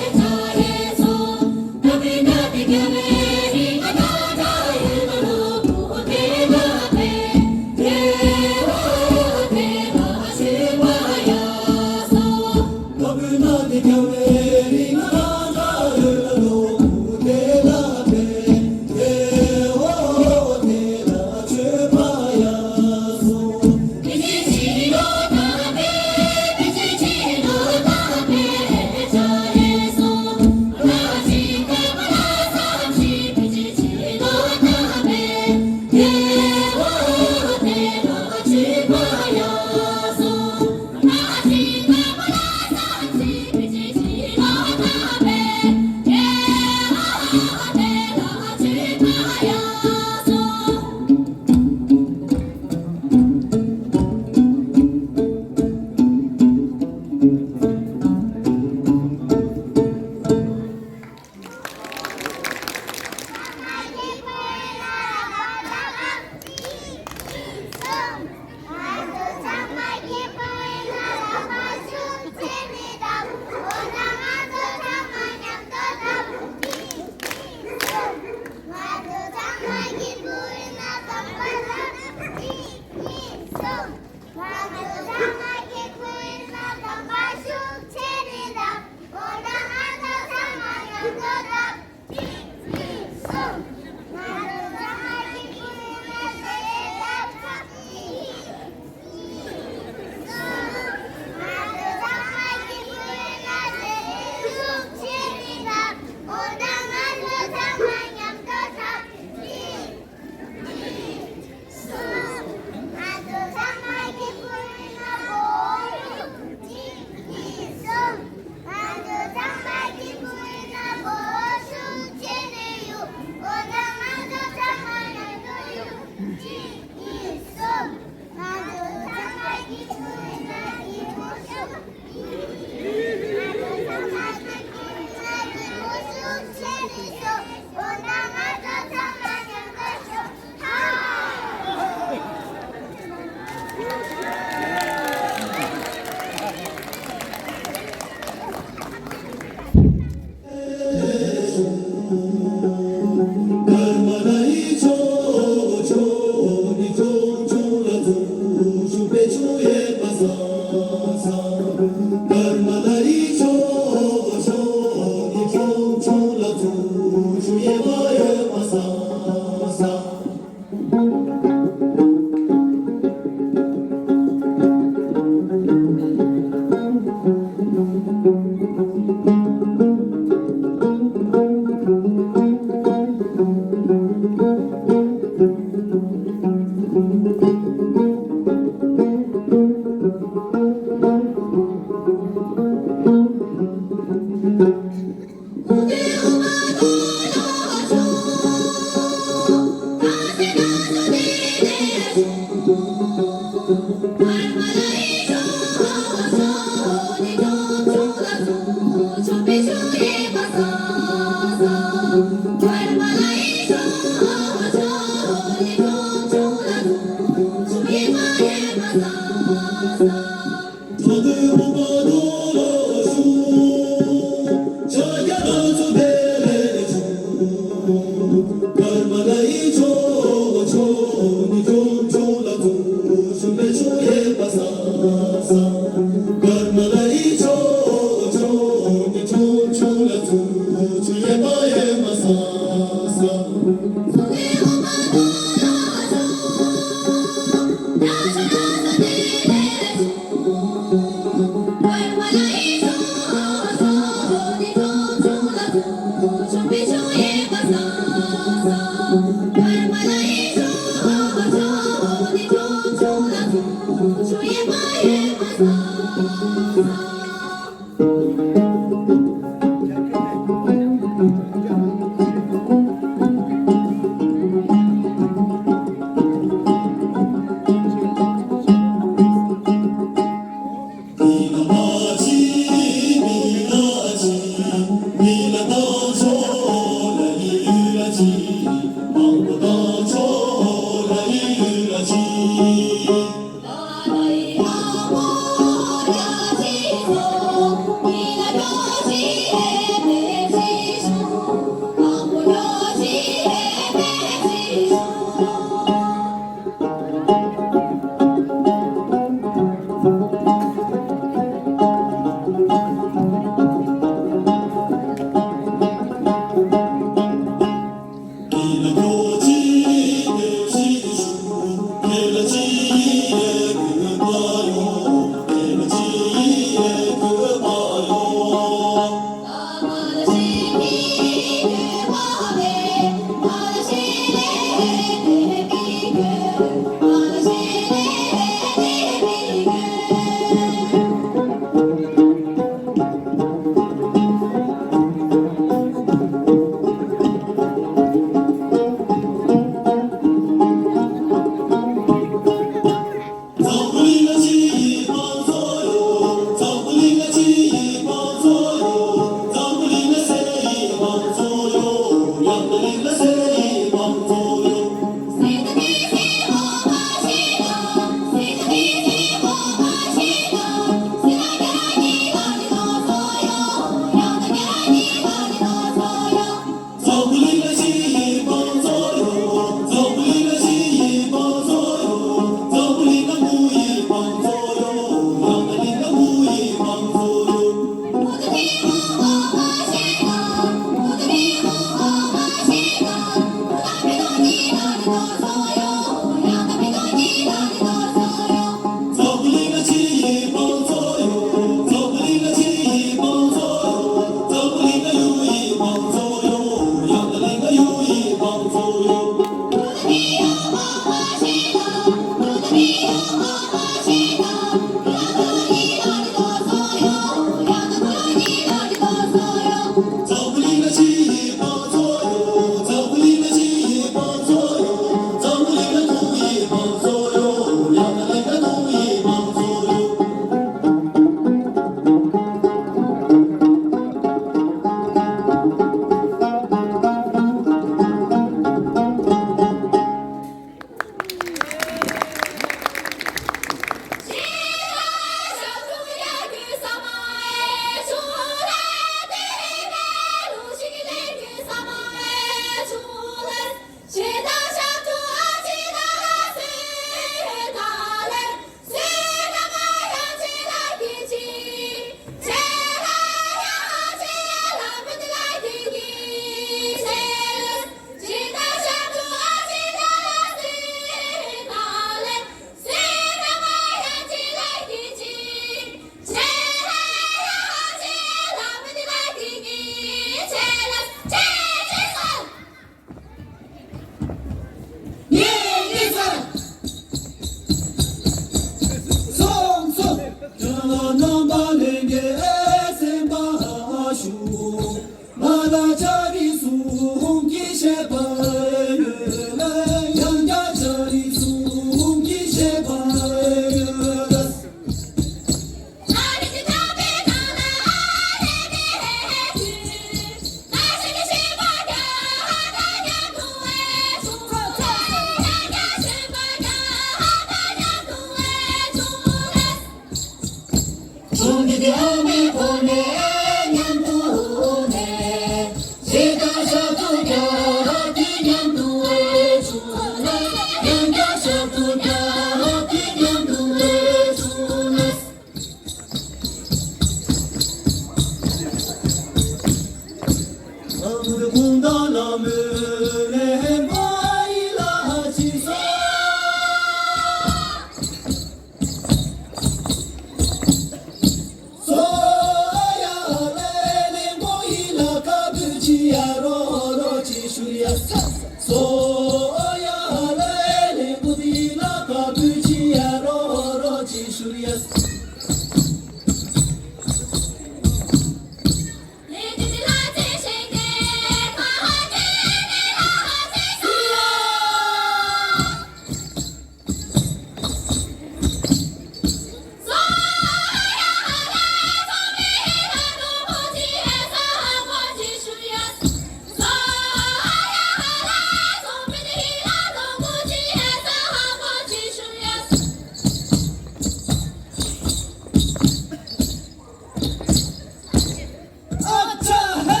ཨ་ཅག་ཧེ་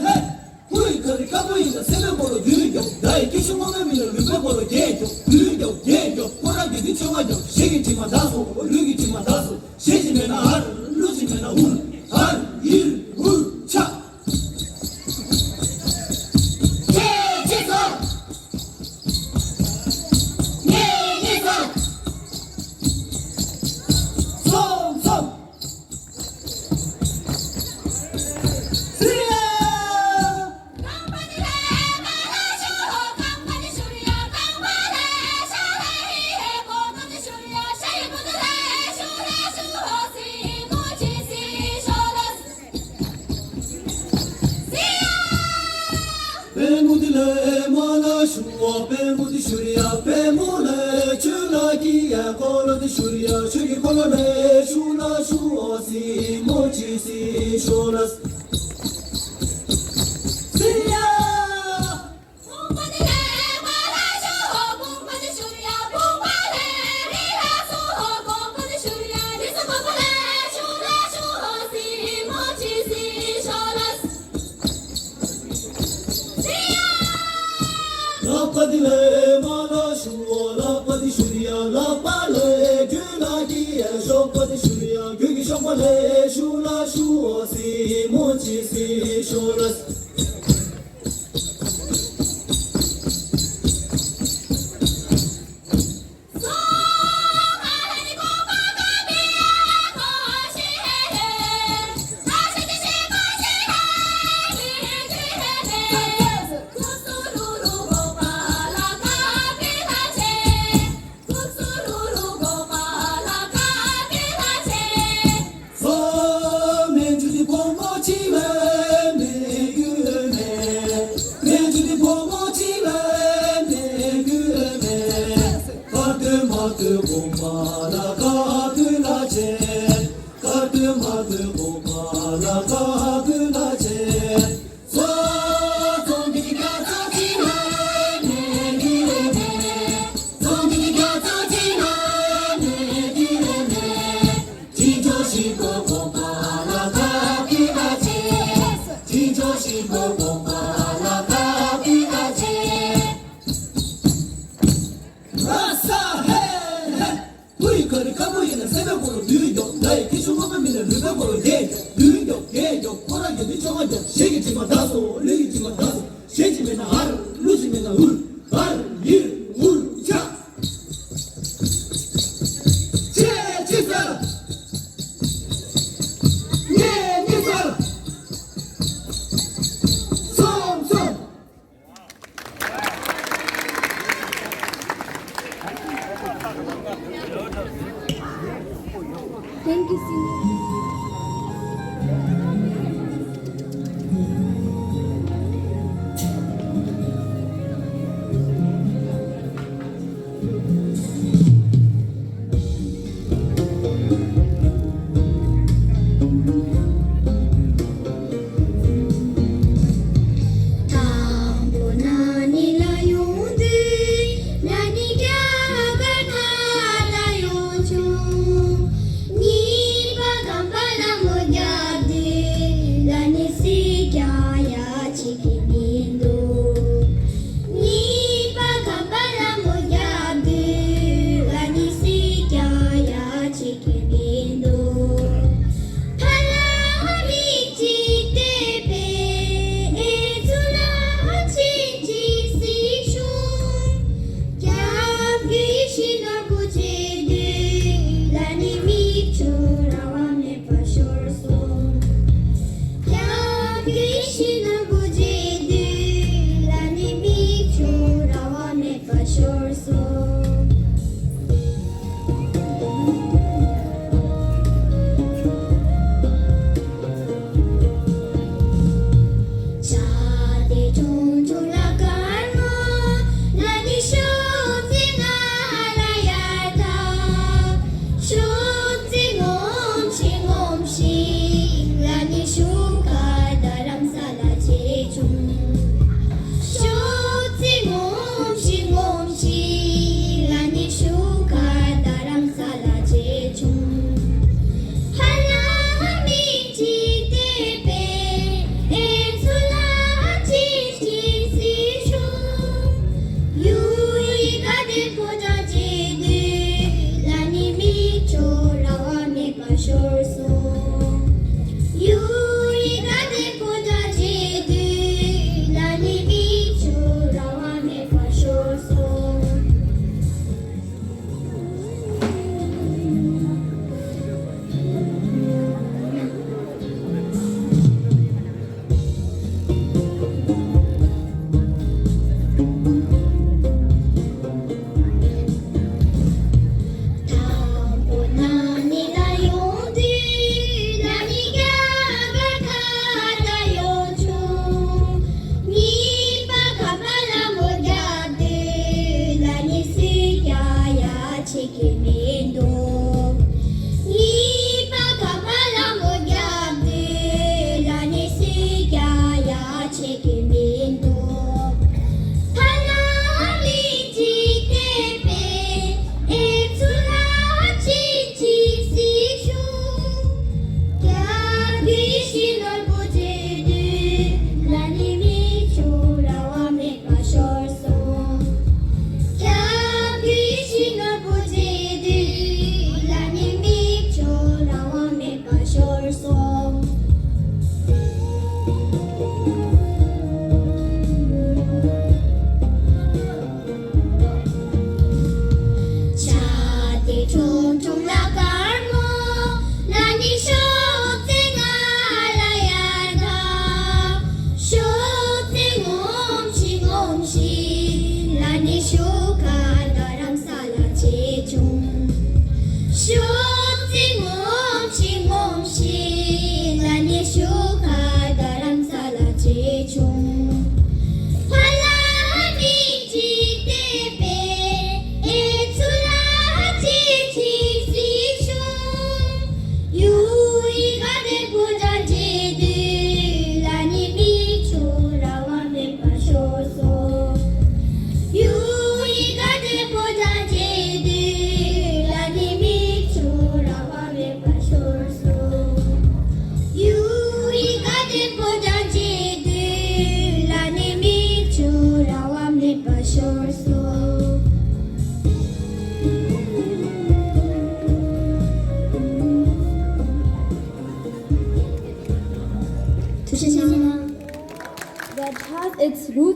ཧེ། ཀུ་ཡི་ཁ་རི་དཀར་པོ་ཡིན་ན་སེམས་པའི་སྐོར་ལ་རྒྱུན་མགྱོགས། ཟླ་ཡི་སྐྱིད་ཤོས་སྔོན་མའི་མི་ལ་ལུས་པའི་སྐོར་ལ་རྒྱན་མགྱོགས། རྒྱུན་མགྱོགས་རྒྱན་མགྱོགས། ཁོ་རང་གི་འདི་ཆོ་ང་མགྱོགས། གཞན་གྱི་དྲི་མ་འདག་སོང་། ལུས་ཀྱི་དྲི་མ་འདག་སོང་། གཞན་གྱི་མེད་ན་ཨར། ལུས་ཀྱི་མེད་ན་འུར། ཨར་ཡིར་འུར་ཆ། ཆེ་ཆེ་སོང་། ཉེ་ཉེ་སོང་། སོང་སོང་། པད་མོ་དེ་ལས་མ་ལ་ཞུ་བ། པད་མོ་དེ་ཞུ་ར་ཡ། པད་མོ་ལས་ཆུ་ལ་གི་ཡ། འཁོར་ལོ་དེ་ཞུ་ར་ཡ། ཆུ་གི་འཁོར་ལོ་ལས་ཞུ་ལ་ཞུ་བ། སི་མོ་ཆི་སི་ཤོ་ལ་སི་ཡ། ལག་པ་འདི་ལས་མ་ལ་ཞུ་བ། ལག་པ་འདི་ཞུ་ར་ཡ། ལག་པ་ལས་རྒྱུ་ལ་གི་ཡ། གཞོགས་པ་འདི་ཞུ་ར་ཡ། རྒྱུ་གི་གཞོགས་པ་ལས་ཞུ་ལ་ཞུ་བ། སི་མོ་ཆི་སི་ཤོ་ལ་སི། ཀུ་ཡི་ཁ་རི་དཀར་པོ་ཡིན་ན་སེམས་པའི་སྐོར་ལ་རྒྱུན་མགྱོགས། ཟླ་ཡི་སྐྱིད་ཤོས་སྔོན་མའི་མི་ལ་ལུས་པའི་སྐོར་ལ་རྒྱན་མགྱོགས། རྒྱུན་མགྱོགས་རྒྱན་མགྱོགས། ཁོ་རང་གི་འདི་ཆོ་ང་མགྱོགས། གཞན་གྱི་དྲི་མ་འདག་སོང་། ལུས་ཀྱི་དྲི་མ་འདག་སོང་། གཞན་གྱི་མེད་ན་ཨར། ལུས་ཀྱི་མེད་ན་འུར། ཨར་ཡིར་འུར་ཆ། ཆེ་ཆེ་སར། ཉེ་ཉེ་སར། སོང་སོང་། Thank you, senior.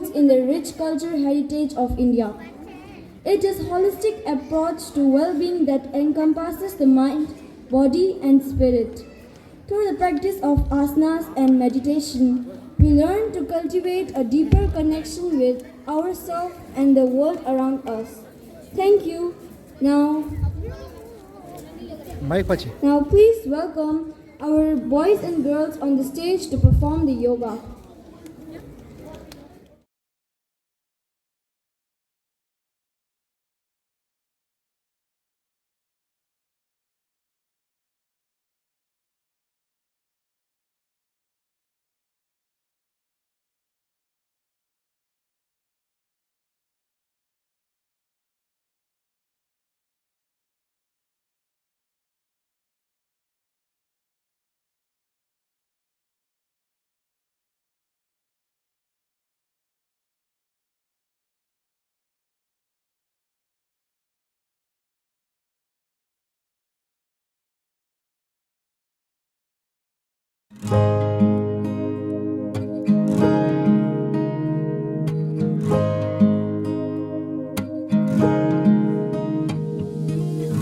in the rich culture heritage of India. It is holistic approach to well-being that encompasses the mind, body, and spirit. Through the practice of asanas and meditation, we learn to cultivate a deeper connection with ourselves and the world around us. Thank you. Now, Mike Pachi. Now please welcome our boys and girls on the stage to perform the yoga.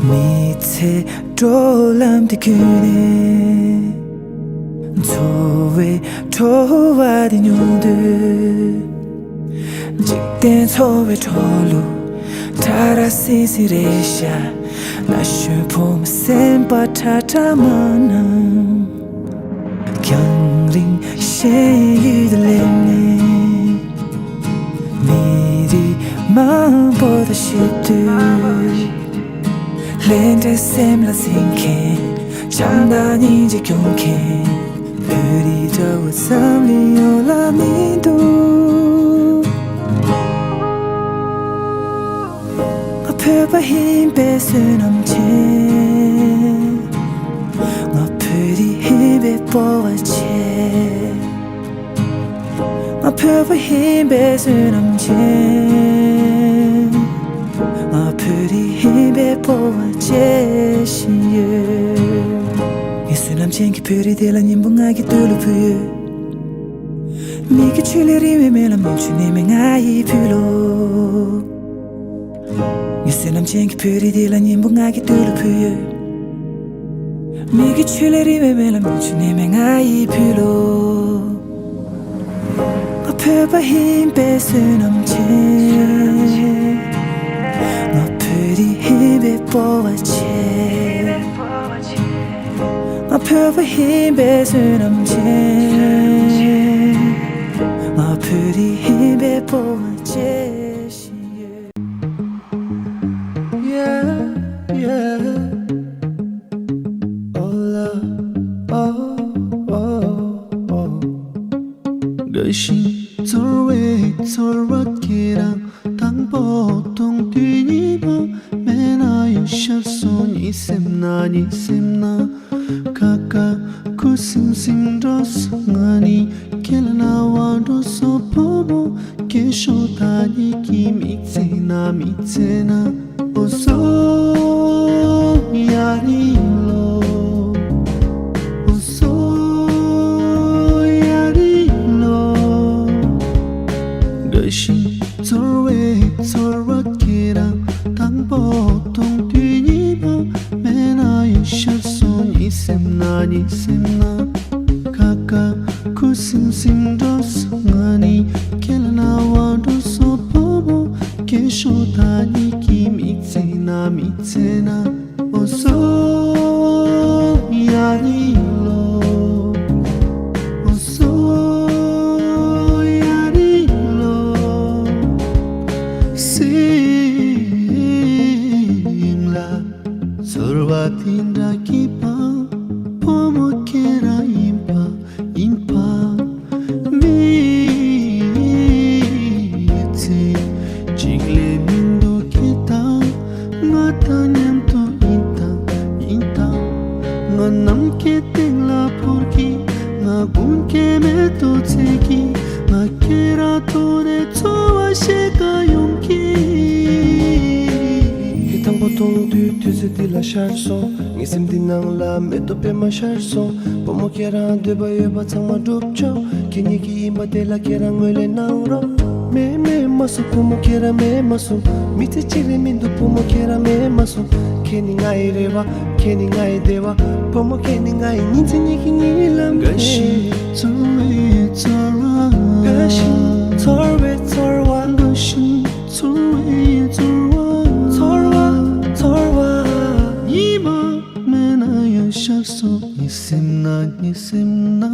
མི་ཚེ་འགྲོ་ལམ་དེ་ཀུན་ནས། འཚོ་བའི་བྲོ་བ་དེ་མྱོང་དུས། འཇིག་རྟེན་འཚོ་བའི་འགྲོ་ལུགས་ཁྲ་ར་སིང་སིང་རེད་ཤག་ན་གཞོན་ཕོ་མོ་སེམས་པ་ཁྲ་ཁྲ་མ་གནང་། རྒྱང་རིང་ཤེས་ཡོན་དུ་སླེབས་ནས། མི་རིགས་མང་པོ་དང་བཤད་དུས། ལྷད་འདྲེ་སེམས་ལ་འཛིན་མཁན། བྱམས་དང་སྙིང་རྗེ་སྐྱོང་མཁན། བོད་རིགས་འདྲ་བོ་འཛམ་གླིང་ཡོངས་ལ་མི་འདུག་ང་བོད་པ་ཡིན་པའི་བསོད་ནམས་ཆེ། ང་བོད་རིགས་ཡིན་པའི་སྤོབས་པ་ཆེ། ང་བོད་པ་ཡིན་པའི་བསོད་ནམས་ཆེ། ང་བོད་རིགས་ཡིན་པའི་སྤོབས་པ་བྱེད་བཞིན་ཡོད། ངའི་བསོད་ནམས་ཅན་གྱི་བོད་རིགས་དེ་ལ་སྙིང་པོ་ང་གི་དུས་ལ་ཕུལ་ཡོད། མིག་གི་ཆུ་ལས་རིང་བའི་མེ་ལ་མུ་ཆུ་ནས་མེ་ང་ཡི་ཕུལ་ལོ། ངའི་བསོད་ནམས་ཅན་གྱི་བོད་རིགས་དེ་ལ་སྙིང་པོ་ང་གི་དུས་ལ་ཕུལ་ཡོད། མིག་གི་ཆུ་ལས་རིང་བའི་མེ་ལ་མུ་ཆུ་ནས་མེ་ང་ཡི་ཕུལ་ལོ། ང་བོད་པ་ཡིན་པའི་བསོད་ནམས་ཆེ། ང་བོད་རིགས་ཡིན་པའི་སྤོབས་པ་ཆེ། ང་བོད་པ་ཡིན་པའི་བསོད་ནམས་ཆེ། ང་བོད་རིགས་ཡིན་པའི་སྤོབས་པ་བྱེད་བཞིན་ཡོད། Yeah, yeah. Oh, love. Oh, oh, oh. དགའ་ཞིང་ཚོར་བའི་ཚོར་བ་ཁྱེད་རང་དང་པོ་མཐོང་དུས་གཉིས་པ། མེད་ན་ཡོད་ཤར་སོང་གཉིད་སེམས་ན་གཉིད་སེམས་ན། ཁ་ཁ་ཁུ་སིམ་སིམ་འགྲོ་སོང་ང་ནི་ཁྱེད་ལ་ན་བ་འགྲོ་སོང་བུ་མོ་སྐྱེ་ཤོག་ད་ཉིད་ཀྱི་མི་ཚེ་ན་མི་ཚེ་ན། འོ་སོ་ཡ་རི་ལོ། འོ་སོ་ཡ་རི་ལོ། དགའ་ཞིང་ཚོར་བའི་ཚོར་བ་ཁྱེད་རང་དང་པོ་མཐོང་དུས་གཉིས་པ། མེད་ན་ཡོད་ཤར་སོང་གཉིད་སེམས་ན་གཉིད་སེམས་ན། ཁ་ཁ་ཁུ་སིམ་སིམ་འགྲོ་སོང་ང་ནི་ཁྱེད་ལ་ན་བ་འགྲོ་སོང་བུ་མོ་སྐྱེ་ཤོག་ད་ཉིད་ཀྱི་མི་ཚེ་ན་མི་ཚེ་ན། འོ་སོ་ཡ་རི་ལོ། འོ་སོ་ཡ་རི་ལོ། སེམས་ལ་ཚོར་བ་དེ་འདྲ་སྐྱིད་པ། བུ་མོ་ཁྱེད་རང་ཡིན་པ་ཡིན་པ། མི་ཚེ་གཅིག་ལས་མི་འདུག་ཁྱེད་དང་ང་དང་མཉམ་དུ་ཡིན་དང་ཡིན་དང་། ང་ནམ་མཁའི་སྟེང་ལ་འཕུར་གྱིས། ང་དགུན་ཁའི་མེ་ཏོག་འཚོལ་གྱིས། ང་ཁྱེད་རང་ཐོག་ནས་འཚོ་བ་ཞིག་ག་ཡོང་གི། ཁྱེད་དང་པོ་མཐོང་དུས་དུས་ཚོད་འདི་ལ་ཤར་སོང་། ངའི་སེམས་འདི་ནང་ལ་མེ་ཏོག་པད་མ་ཤར་སོང་། བུ་མོ་ཁྱེད་རང་འདོད་པ་ཡོད་པ་ཚང་མ་འགྲུབ་ཆོག་ཁྱེད་ཉིད་ཀྱི་ཡིན་པ་དེ་ལ་ཁྱེད་རང་ངོས་ལེན་གནང་རོགས། སུ་བུ་མོ་ཁྱེད་རང་མེད་མ་སོང་། མི་ཚེ་གཅིག་ལས་མི་འདུག་བུ་མོ་ཁྱེད་རང་མེད་མ་སོང་། ཁྱེད་ནི་ང་ཡི་རེ་བ། ཁྱེད་ནི་ང་ཡི་བདེ་བ། བུ་མོ་ཁྱེད་ནི་ང་ཡི་ཉིན་མཚན་ཉིན་གྱི་གཉིད་ལམ། དགའ་བཞིན་ཚོར་བའི་ཚོར་བ། དགའ་བཞིན་ཚོར་བའི་ཚོར་བ། དགའ་བཞིན་ཚོར་བའི་ཚོར་བ། ཚོར་བ། ཚོར་བ། ཉི་མ་མེད་ན་ཡང་ཤར་སོང་། ངའི་སེམས་ན། ངའི་སེམས་ན།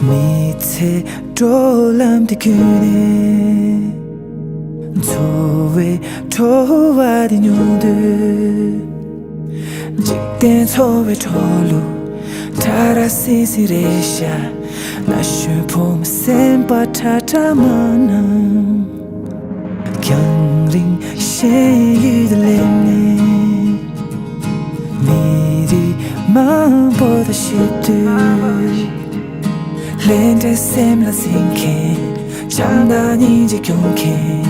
མི་ཚེ་འགྲོ་ལམ་དེ་ཀུན་ནས། འཚོ་བའི་བྲོ་བ་དེ་མྱོང་དུས། འཇིག་རྟེན་འཚོ་བའི་འགྲོ་ལུགས་ཕྲ་རགས་སིང་སིང་རེད་ཤག་ན་གཞོན་ཕོ་མོ་སེམས་པ་ཁྲ་ཁྲ་མ་གནང་། རྒྱང་རིང་ཞེན་ཡུལ་དུ་སླེབས་ནས། མི་རིགས་མང་པོ་དང་བཤད་དུས། ལས་འབྲས་སེམས་ལ་འཛིན་མཁན། བྱམས་དང་སྙིང་རྗེ་སྐྱོང་མཁན།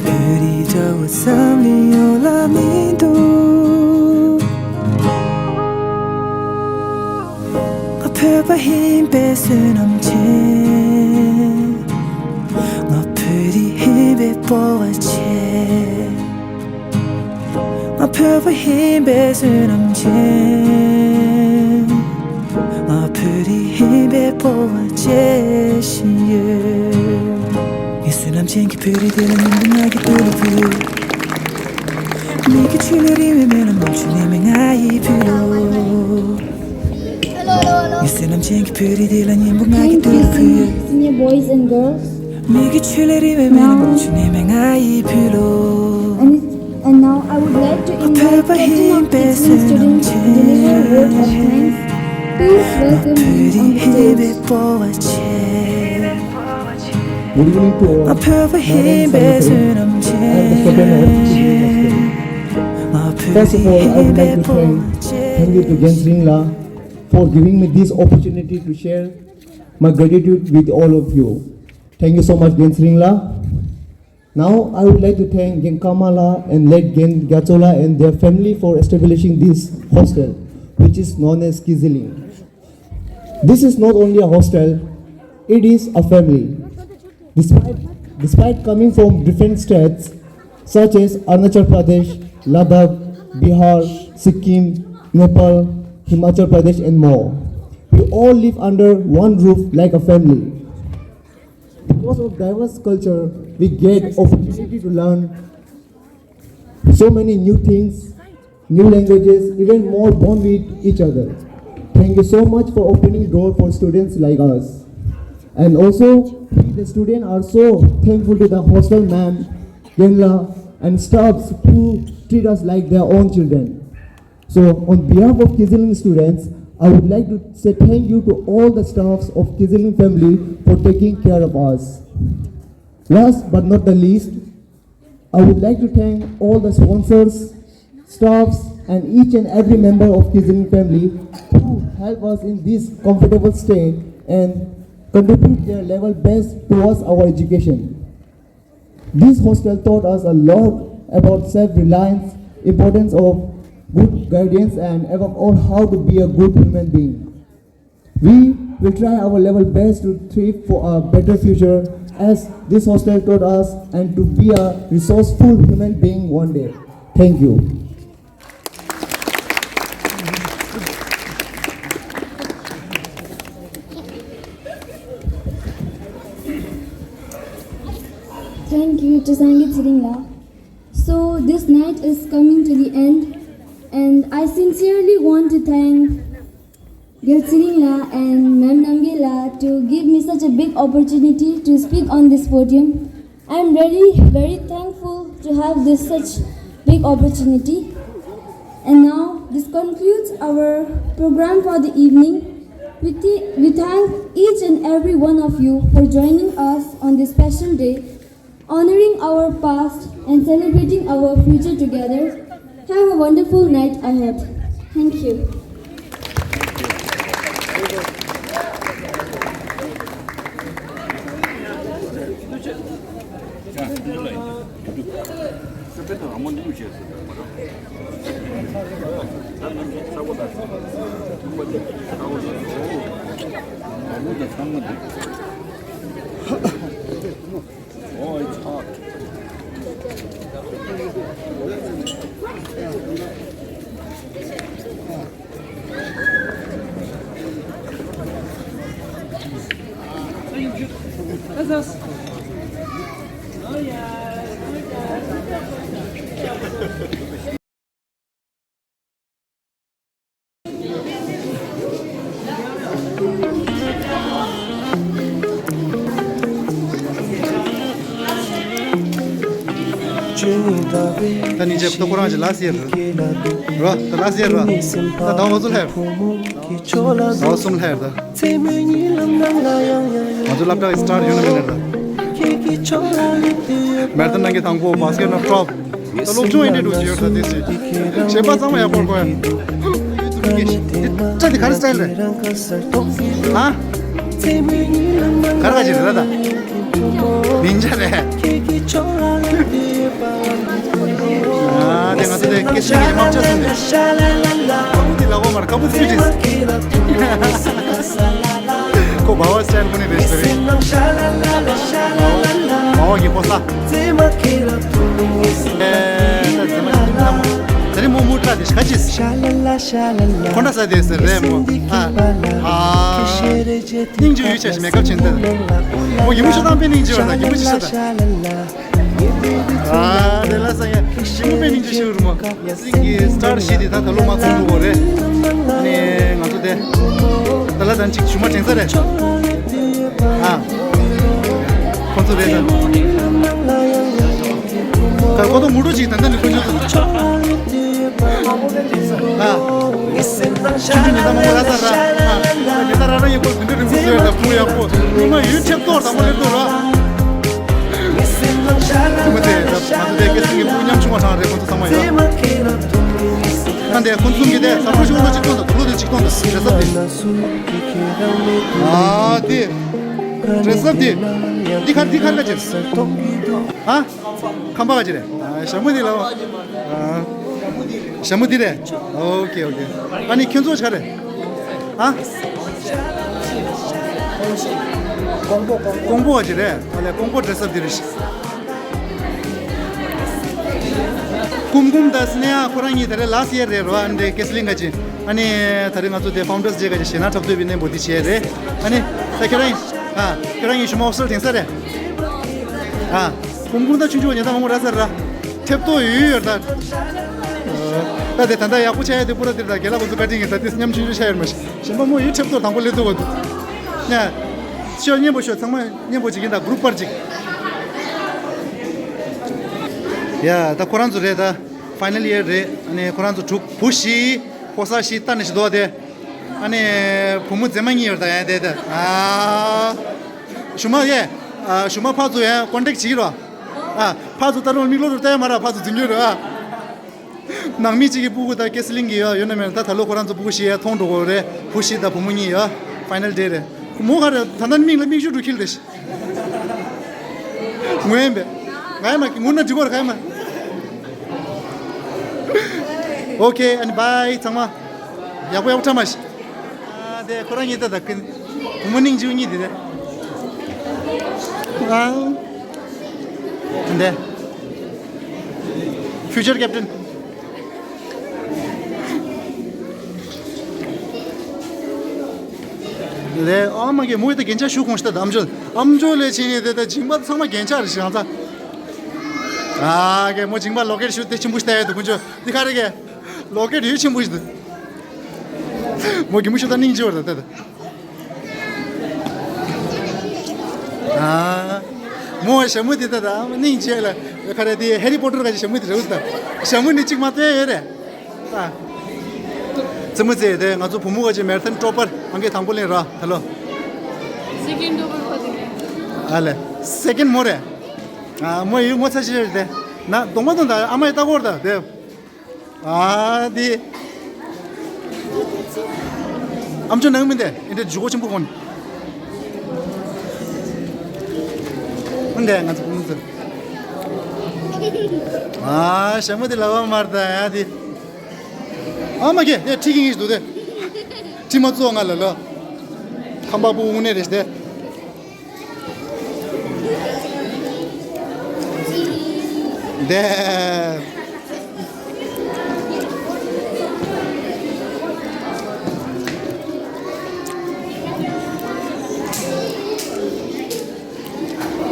བོད་རིགས་འདྲ་བོ་བསམ་བློ་ཡོང་ལ་མི་འདུག་ང་བོད་པ་ཡིན་པའི་བསོད་ནམས་ཆེ། ང་བོད་རིགས་ཡིན་པའི་སྤོབས་པ་ཆེ། ང་བོད་པ་ཡིན་པའི་བསོད་ནམས་ཆེ། ང་བོད་རིགས་ཡིན་པའི་སྤོབས་པ་བྱེད་བཞིན་ཡོད། ངའི་བསོད་ནམས་ཅན་གྱི་བོད་རིགས་དེ་ལ་སྙིང་པོ་ང་གི་དུས་ལ་ཕུལ། མིག་གི་ཆུ་ལས་རིང་བའི་སྨོན་ལམ་ནམ་ཆུ་ནས་མེ་ང་ཡི་ཕུལ་ལོ། ངའི་བསོད་ནམས་ཅན་གྱི་བོད་རིགས་དེ་ལ་སྙིང་པོ་ང་གི་དུས་ལ་ཕུལ། Thank you, senior, senior boys and girls. མིག་གི་ཆུ་ལས་རིང་བའི་སྨོན་ལམ་ནམ་ཆུ་ནས་མེ་ང་ཡི་ཕུལ་ལོ། And, and now I would like to invite Captain of Kidsland students to deliver a word of thanks. Please welcome him on the stage. Good evening to all. My name is Sanjay Singh. I am the student of Kidsland Hostel. First of all, I would like to thank, thank you to Gen Sring La for giving me this opportunity to share my gratitude with all of you. Thank you so much, Gen Sring La. Now, I would like to thank Gen Kama La and late Gen Gyatso La and their family for establishing this hostel, which is known as Kiziling. This is not only a hostel, it is a family. Despite, despite coming from different states such as Arunachal Pradesh, Ladakh, Bihar, Sikkim, Nepal, Himachal Pradesh, and more, we all live under one roof like a family. Because of diverse culture, we get opportunity to learn so many new things, new languages, even more bond with each other. Thank you so much for opening door for students like us. And also, we the students are so thankful to the hostel ma'am, Genla, and staffs who treat us like their own children. So, on behalf of Kiziling students, I would like to say thank you to all the staffs of Kiziling family for taking care of us. Last but not the least, I would like to thank all the sponsors, staffs, and each and every member of Kiziling family who help us in this comfortable stay and contribute their level best towards our education. This hostel taught us a lot about self-reliance, importance of good guidance, and above all, how to be a good human being. We will try our level best to strive for a better future as this hostel taught us and to be a resourceful human being one day. Thank you. Thank you to Sangit Siringla. So this night is coming to the end, and I sincerely want to thank Gyaltsering La and Ma'am Namgay La to give me such a big opportunity to speak on this podium. I'm really very thankful to have this such big opportunity. And now, this concludes our program for the evening. We, th- we thank each and every one of you for joining us on this special day, honoring our past and celebrating our future together. Have a wonderful night ahead. Thank you. Oh, it's hot. ད་ནི་རྗེས་ད་ཁོ་རང་གི་ལ་སི་ཡར་རོ། ད་ལ་སི་ཡར་རོ། ད་ད་འོ་ཚོ་ལྷེར། ད་འོ་གསུམ་ལྷེར་ད། ང་ཚོ་སློབ་གྲྭ་གི་སི་ཊར་ཡོད་ན་མེད་ན་ད། མེར་ཐོན་ནང་གི་དང་པོ་བྷ་སི་ཀེཊ་ནང་ཊོབ། ད་སློབ་སྦྱོང་ཡིན་འདྲ་འགྲོ་གི་ཡོད་ས་དེ་སྲིད། བྱེད་པ་ཚང་མ་ཡག་པོ་དགོས། ཡ་ད་དེ་ག་རེ་སི་ཊལ་རེད། ཧ། ག་རེ་ག་ཅིག་རེད་ད། མིང་ཆ་རེད། ཨ་དེ་ང་ཚོ་དེ་སྐད་ཆ་ཡིན་མ་ཆ་སོང་དེ། ཁ་བུ་དེ་ལ་འོ་མར་ཁ་བུ་སུ་ཅིག་ཁོ་བ་བ་སི་ཊལ་ཁོ་ནི་རེད་ཟེར་རེད། བ་བ་གི་ཕོ་ས། ད་རེ་མོ་མུ་ཏྲ་དེ་ཤ་ཅིས། ཁོ་འདྲ་ས་དེ་ཟེར་རེད་མོ། ཨ། ཨ། སྙིང་རྗེ་ཡོད་ཆ་ཞིག་མེད་སྐབས་ཆེན་ཏེ། མོ་ཡིན་མོ་ཤོ་དང་པེ་སྙིང་རྗེ་ཡོད་ན་ཡིན་མོ་ཅི་ཤོ་དང་། ཨ་དེ་ལ་ས་ཡ་ཤི་མོ་པེ་སྙིང་རྗེ་ཤི་རུ་མོ། ཡ་སིང་གི་སི་ཊར་ཤི་དེ་ད་ད་ལོ་མ་ཚོང་འགྲོ་གོ་རེད། ནས་ང་ཚོ་དེ་ད་ལ་དང་ཅིག་ཞུ་མ་དྲན་ས་རེད། ཨ་ཁོ་ཚོ་རེད་ད། ད་ཁོ་ཚོ་མུ་འགྲོ་ཅིག་ད་ལྟ་ནས་ཁོ་ཚོ། ཨ། ཆུང་ཆུང་ཉི་ཟླ་མང་པོ་ར་ས་ར། ཨ། ཉི་ཟླ་ར་ར་ཡག་པོ་དེ་འདྲ་རིང་པོ་བཟོས་ད་བུ་ཡག་པོ། ཉི་མ་ཡུན་ཁྱབ་ཏོག་དང་པོ་སླེབས་འདུག་ར། ཉི་མ་དེ་ད་ང་ཚོ་དེ་སྐད་སྲིང་གི་བུ་ཉམ་ཆུང་བ་ཚང་རེད་ཁོ་ཚོ་ཚང་མ་ཡོད། ཨ་འདས་ཁོ་ཚོ་གི་དེ་ཟ་ཁོ་ཤོག་ལོ་གཅིག་ཐོན་ད་དུ་ལོ་དེ་གཅིག་ཐོན་ད་རེ་ས་དེ། ཨ་དེ། རེ་ས་དེ། འདི་ཁར་འདི་ཁར་ལ་ཅིག་ཨ། ཁམས་པ་ག་ཅི་རེད། ཨ་ཞྭ་མོ་འདི་ལ། ཨ། ཞྭ་མོ་འདི་རེད། ཨོ་ཀེ་ཨོ་ཀེ། ཨ་ནི་ཁྱོད་ཚོ་ག་རེད། ཨ། ཀོང་པོ་ག་ཅི་རེད། ཨ་ལས་ཀོང་པོ་ཌེ་སི་ཨབ་འདི་རེད། ཀུམ་ཀུམ་དང་སི་ནེ་ཡ་ཁོ་རང་གཉིས་ད་རེས་ལ་སི་ཡར་རེད་རོ། ཨ་འདྲེ་ཀེ་སི་ལིང་ག་ཅི། ཨ་ནི་ད་རེས་ང་ཚོ་དེ་ཕའུན་ཌར་སི་ཌེ་ག་ཅི་ཞེ་ན་འཁྲབ་སྟོན་པའི་གནས་འབོ་འདི་བྱས་རེད། ཨ་ནི་ད་ཁྱོད་རང་ཨ་ཁྱོད་རང་གཉིས་ཞུ་མ་ཨོ་སི་ཊལ་དེང་སང་རེད། ཨ། ཀུམ་ཀུམ་ད་ཆུང་ཆུང་ཉེ་ད་མང་པོ་ར་ས་ར། ཐེབས་ཏོ་ཡོད་ཡོད་ད། ད་དེ་ད་ད་ཡག་པོ་ཆགས་ཡ་དེ་པུ་ར་དེ་ད་རྒན་ལགས་ཁོ་ཚོ་བཀའ་དྲིན་གྱིས་ད་དེ་མཉམ་ཆུང་ཆུང་ཆགས་ཡོད་མ་གཞན་པ་མོ་ཡོད་ཐེབས་ཏོ་དང་པོ་སླེབས་ཐུབ་པ་འདུག་ཉ། ཤོ་སྙན་པོ་ཤོ་ཚང་མ་སྙན་པོ་ཅིག་ཡིན་ད་གུ་རུབ་པར་ཅིག་ཡ་ད་ཁོ་རང་ཚོ་རེད་ད། ཕའི་ནལ་ཡར་རེད། ཨ་ནི་ཁོ་རང་ཚོ་དྲུག་བུ་བཞི། ཕོ་གསར་བཞི་ལྟ་ནི་ཞིག་འདུག་དེ། ཨ་ནི་བུ་མོ་མཛེས་མ་གཉིས་ཡོད་ད་ཡ་དེ་ད། ཨ། ཞུ་མ་ཡེ། ཨ་ཞུ་མ་ཕ་ཚོ་ཡ་ཀོན་ཊེག་བྱེད་ཀྱི་རོ། ཨ་ཕ་ཚོ་ལྟ་རུང་མིག་ལོ་རུ་ལྟ་ཡ་མ་ར་ཕ་ཚོ་རྫུན་རྒྱུ་རུ་ཨ། ནང་མི་གཅིག་གི་སྤུ་གུ་ད་ཀེ་སི་ལིང་གི་ཡོད་ཡོད་ན་མེད་ན་ད་ད་ལོ་ཁོ་རང་ཚོ་སྤུ་གུ་བཞི་ཡ་མཐོང་འགྲོ་གོ་རེད། བུ་བཞི་ད་བུ་མོ་གཉིས་ཡ། ཕའི་ནལ་ཌེ་རེད། མོ་ག་རེ་ད་ལྟ་མིག་ལ་མིག་ཆུ་འགྲོ་ཁྱིལ་རེད། ངོ་ཡན་པས། ང་ཡ་མ་ངུ་ན་འགྲིག་གོ་ར་ག་ཡ་མ། ཨོ་ཁེ་ཨ་ནི་བྷའི་ཚང་མ། ཡག་པོ་ཡག་པོ་ཁྲ་མ་ཤི། ཨ་དེ་ཁོ་རང་གཉིས་ད་ད་ཀིན། བུ་མོ་སྙིང་རྗེ་གཉིས་དེ་དེ། ཨང་། དེ། ཕིའུ་ཅར་ཀེབ་ཊན། ལས་ཨ་མ་གི་མོ་ཡི་ད་རྒྱན་ཆ་ཞུ་ཁོང་ཤི་ད་ཨམ་ཅོ་ཨམ་ཅོ་ལས་ཆེ་ནི་དེ་ད་མཇིང་པ་ཚང་མ་རྒྱན་ཆ་རེད་ཤི་ང་ཚ། ཨ་གི་མོ་མཇིང་པ་ལོ་ཀེཊ་ཞུ་དེ་ཆེན་པོ་ཤི་ད་ཡ་དུ་ཀུན་ཅོ་འདི་ག་རེ་གི། ལོ་ཀེཊ་ཡོད་ཆེན་པོ་ཞིག་འདུག་མོ་གི་མོ་ཤོ་ད་སྙིང་རྗེ་བར་ད་ལྟ་ད། ཨ། མོ་ཞྭ་མོ་དེ་ད་ད་སྙིང་རྗེ་ལ་ཁ་རེ་དེ་ཧེ་རི་པོ་ཊར་ག་ཞྭ་མོ་དེ་རེད་ད། ཞྭ་མོ་ནི་གཅིག་མ་སྟོན་ཡོད་རེད། ཨ། རྩེད་མོ་རྩེ་དེ་ང་ཚོ་བུ་མོ་ག་ཅིག་མེ་ར་ཐོན་ཀྲོ་པར་ཨང་ཀི་དང་པོ་ལེན་ར་ད་ལོ། སེ་ཀེན་ཌི་ཀྲོ་པར་ཁོ་དེ་རེད། ཨ་ལེ། སེ་ཀེན་ཌི་མོ་རེད། ཨ་མོ་ཡི་ངོ་ཚ་ཞིག་རེད་དེ། ན་གདོང་མ་གདོང་ད་ཨ་མ་ཡི་ལྟ་སྐོར་ད་དེ། ཨ་དེ། ཨམ་ཅོག་ནང་མི་འདི་ཨེ་འདྲ་འཇུ་གོ་ཆེན་པོ་ཁོང་། འདི་ང་ཚོ་ཀུན་ཚོ། ཨ་ཞྭ་མོ་དེ་ལབ་པ་མར་ད་ཡ་དེ། ཨ་མ་ཁྱེད་དེ་ཁྲིད་ཀྱི་ངེས་འདུག་དེ། ཁྲིད་མ་གཙོ་ང་ལ་ལ། ཁམས་པ་བུ་དངོས་གནས་རེད་དེ། དེ།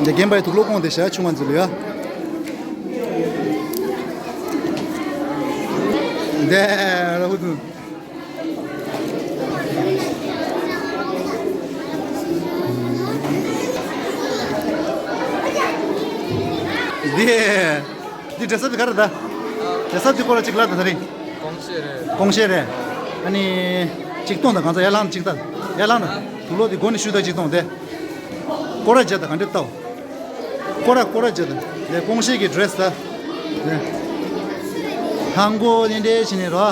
འདི་རྒན་པའི་དུག་ལོག་གོང་དེ་ཞྭ་ཆུང་བ་འཛུལ་ཡ། འདི་ར་ཧུ་དུ། འདི། འདི་འདྲ་ས་འདི་ག་རེ་ད། འདྲ་ས་འདི་སྐོར་ལ་ཅིག་ལ་ད་ད་རིང་། ཀོང་ཤེས་རེད། ཀོང་ཤེས་རེད། ཨ་ནི། ཅིག་གཏོང་དང་གང་ཚ་ཡར་ལངས་ཅིག་ད། ཡར་ལངས་ད། དུག་ལོག་འདི་སྒོ་ནས་ཤུ་ད་ཅིག་གཏོང་དེ། སྐོར་ར་བརྒྱབ་ད་ག་འདྲ་ལྟ། སྐོར་ར་སྐོར་ར་བརྒྱབ་ད། ལས་ཀོང་ཤེས་ཀྱི་ཌི་རེ་སི་ད། ལས། ཧང་གོ་ནི་འདྲ་བྱས་ནས་རོ།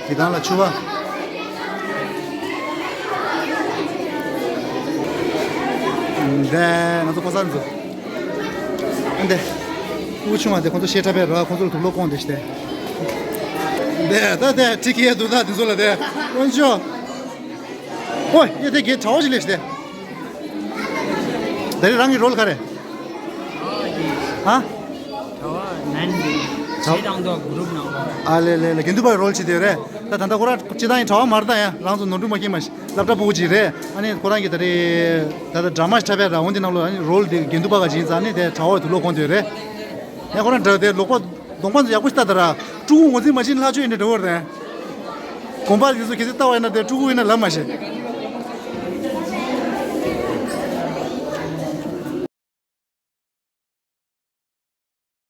གི་དང་ལ་ཆུ་བ། འདི་ང་ཚོ་ཕོ་གསར་ཚོ། ཨ་འདི། ཕྲུ་གུ་ཆུང་བ་དེ་ཁོང་ཚོ་ཤེས་ཁྲ་བས་ར་ཁོང་ཚོ་ལ་དུག་ལོག་གོང་དེ་ཤི་དེ། འདི་ད་དེ་ཁྲིད་ཀྱི་ཡ་འདུག་ད་དེ་ཚོ་ལ་དེ། དཀོན་མཆོག་ཨོ་ཡ་དེ་གེ་གྲྭ་བ་ཞིག་ལས་ཤི་དེ། ད་རེས་རང་གི་རོལ་ག་རེ། ཧ། གྲྭ་བ་ནན་ཏེ། གྲྭ་བ་ཞེ་དྲག་འདུག་གུ་རུབ་ནང་ལ། ཨ་ལེ་ལེ་ལེ་དགེ་འདུན་པ་རོལ་ཅི་དེ་རེད། ད་ད་ལྟ་ཁོ་རང་སྤྱི་བཏང་ཡིན་གྲྭ་བ་མ་རེད་ད་ཡ་རང་ཚོ་ནོར་འཁྲུལ་མ་སྐྱེས་མ་ཤི་སློབ་གྲྭ་ཕྲུ་གུ་ཅིག་རེད། ཨ་ནི་ཁོ་རང་གི་ད་རེས་ད་ལྟ་ཌ་ར་མ་ཞིག་འཁྲབ་པའི་ར་འོན་ཏེ་ནང་ལོགས་ཨ་ནི་རོལ་དེ་དགེ་འདུན་པ་ག་ཅིག་ཡིན་ཙང་ཨ་ནི་དེ་གྲྭ་བ་དུག་ལོག་གོང་དེ་རེད། ཡ་ཁོ་རང་འདྲ་དེ་ལོག་པ་གདོང་པ་ཚོ་ཡག་པོ་ཞིག་ལྟ་ད་ར་ཕྲུ་གུ་ངོ་འཛིན་མ་བྱེད་ན་ལྷག་ཆོས་ཡིན་འདྲ་འགྲོ་བར་རེད། དགོན་པ་དེ་ཚོ་གལ་སྲིད་ལྟ་བ་ཡིན་ན་དེ་ཕྲུ་གུ་ཡིན་ན་ལབ་མ་ཤེས།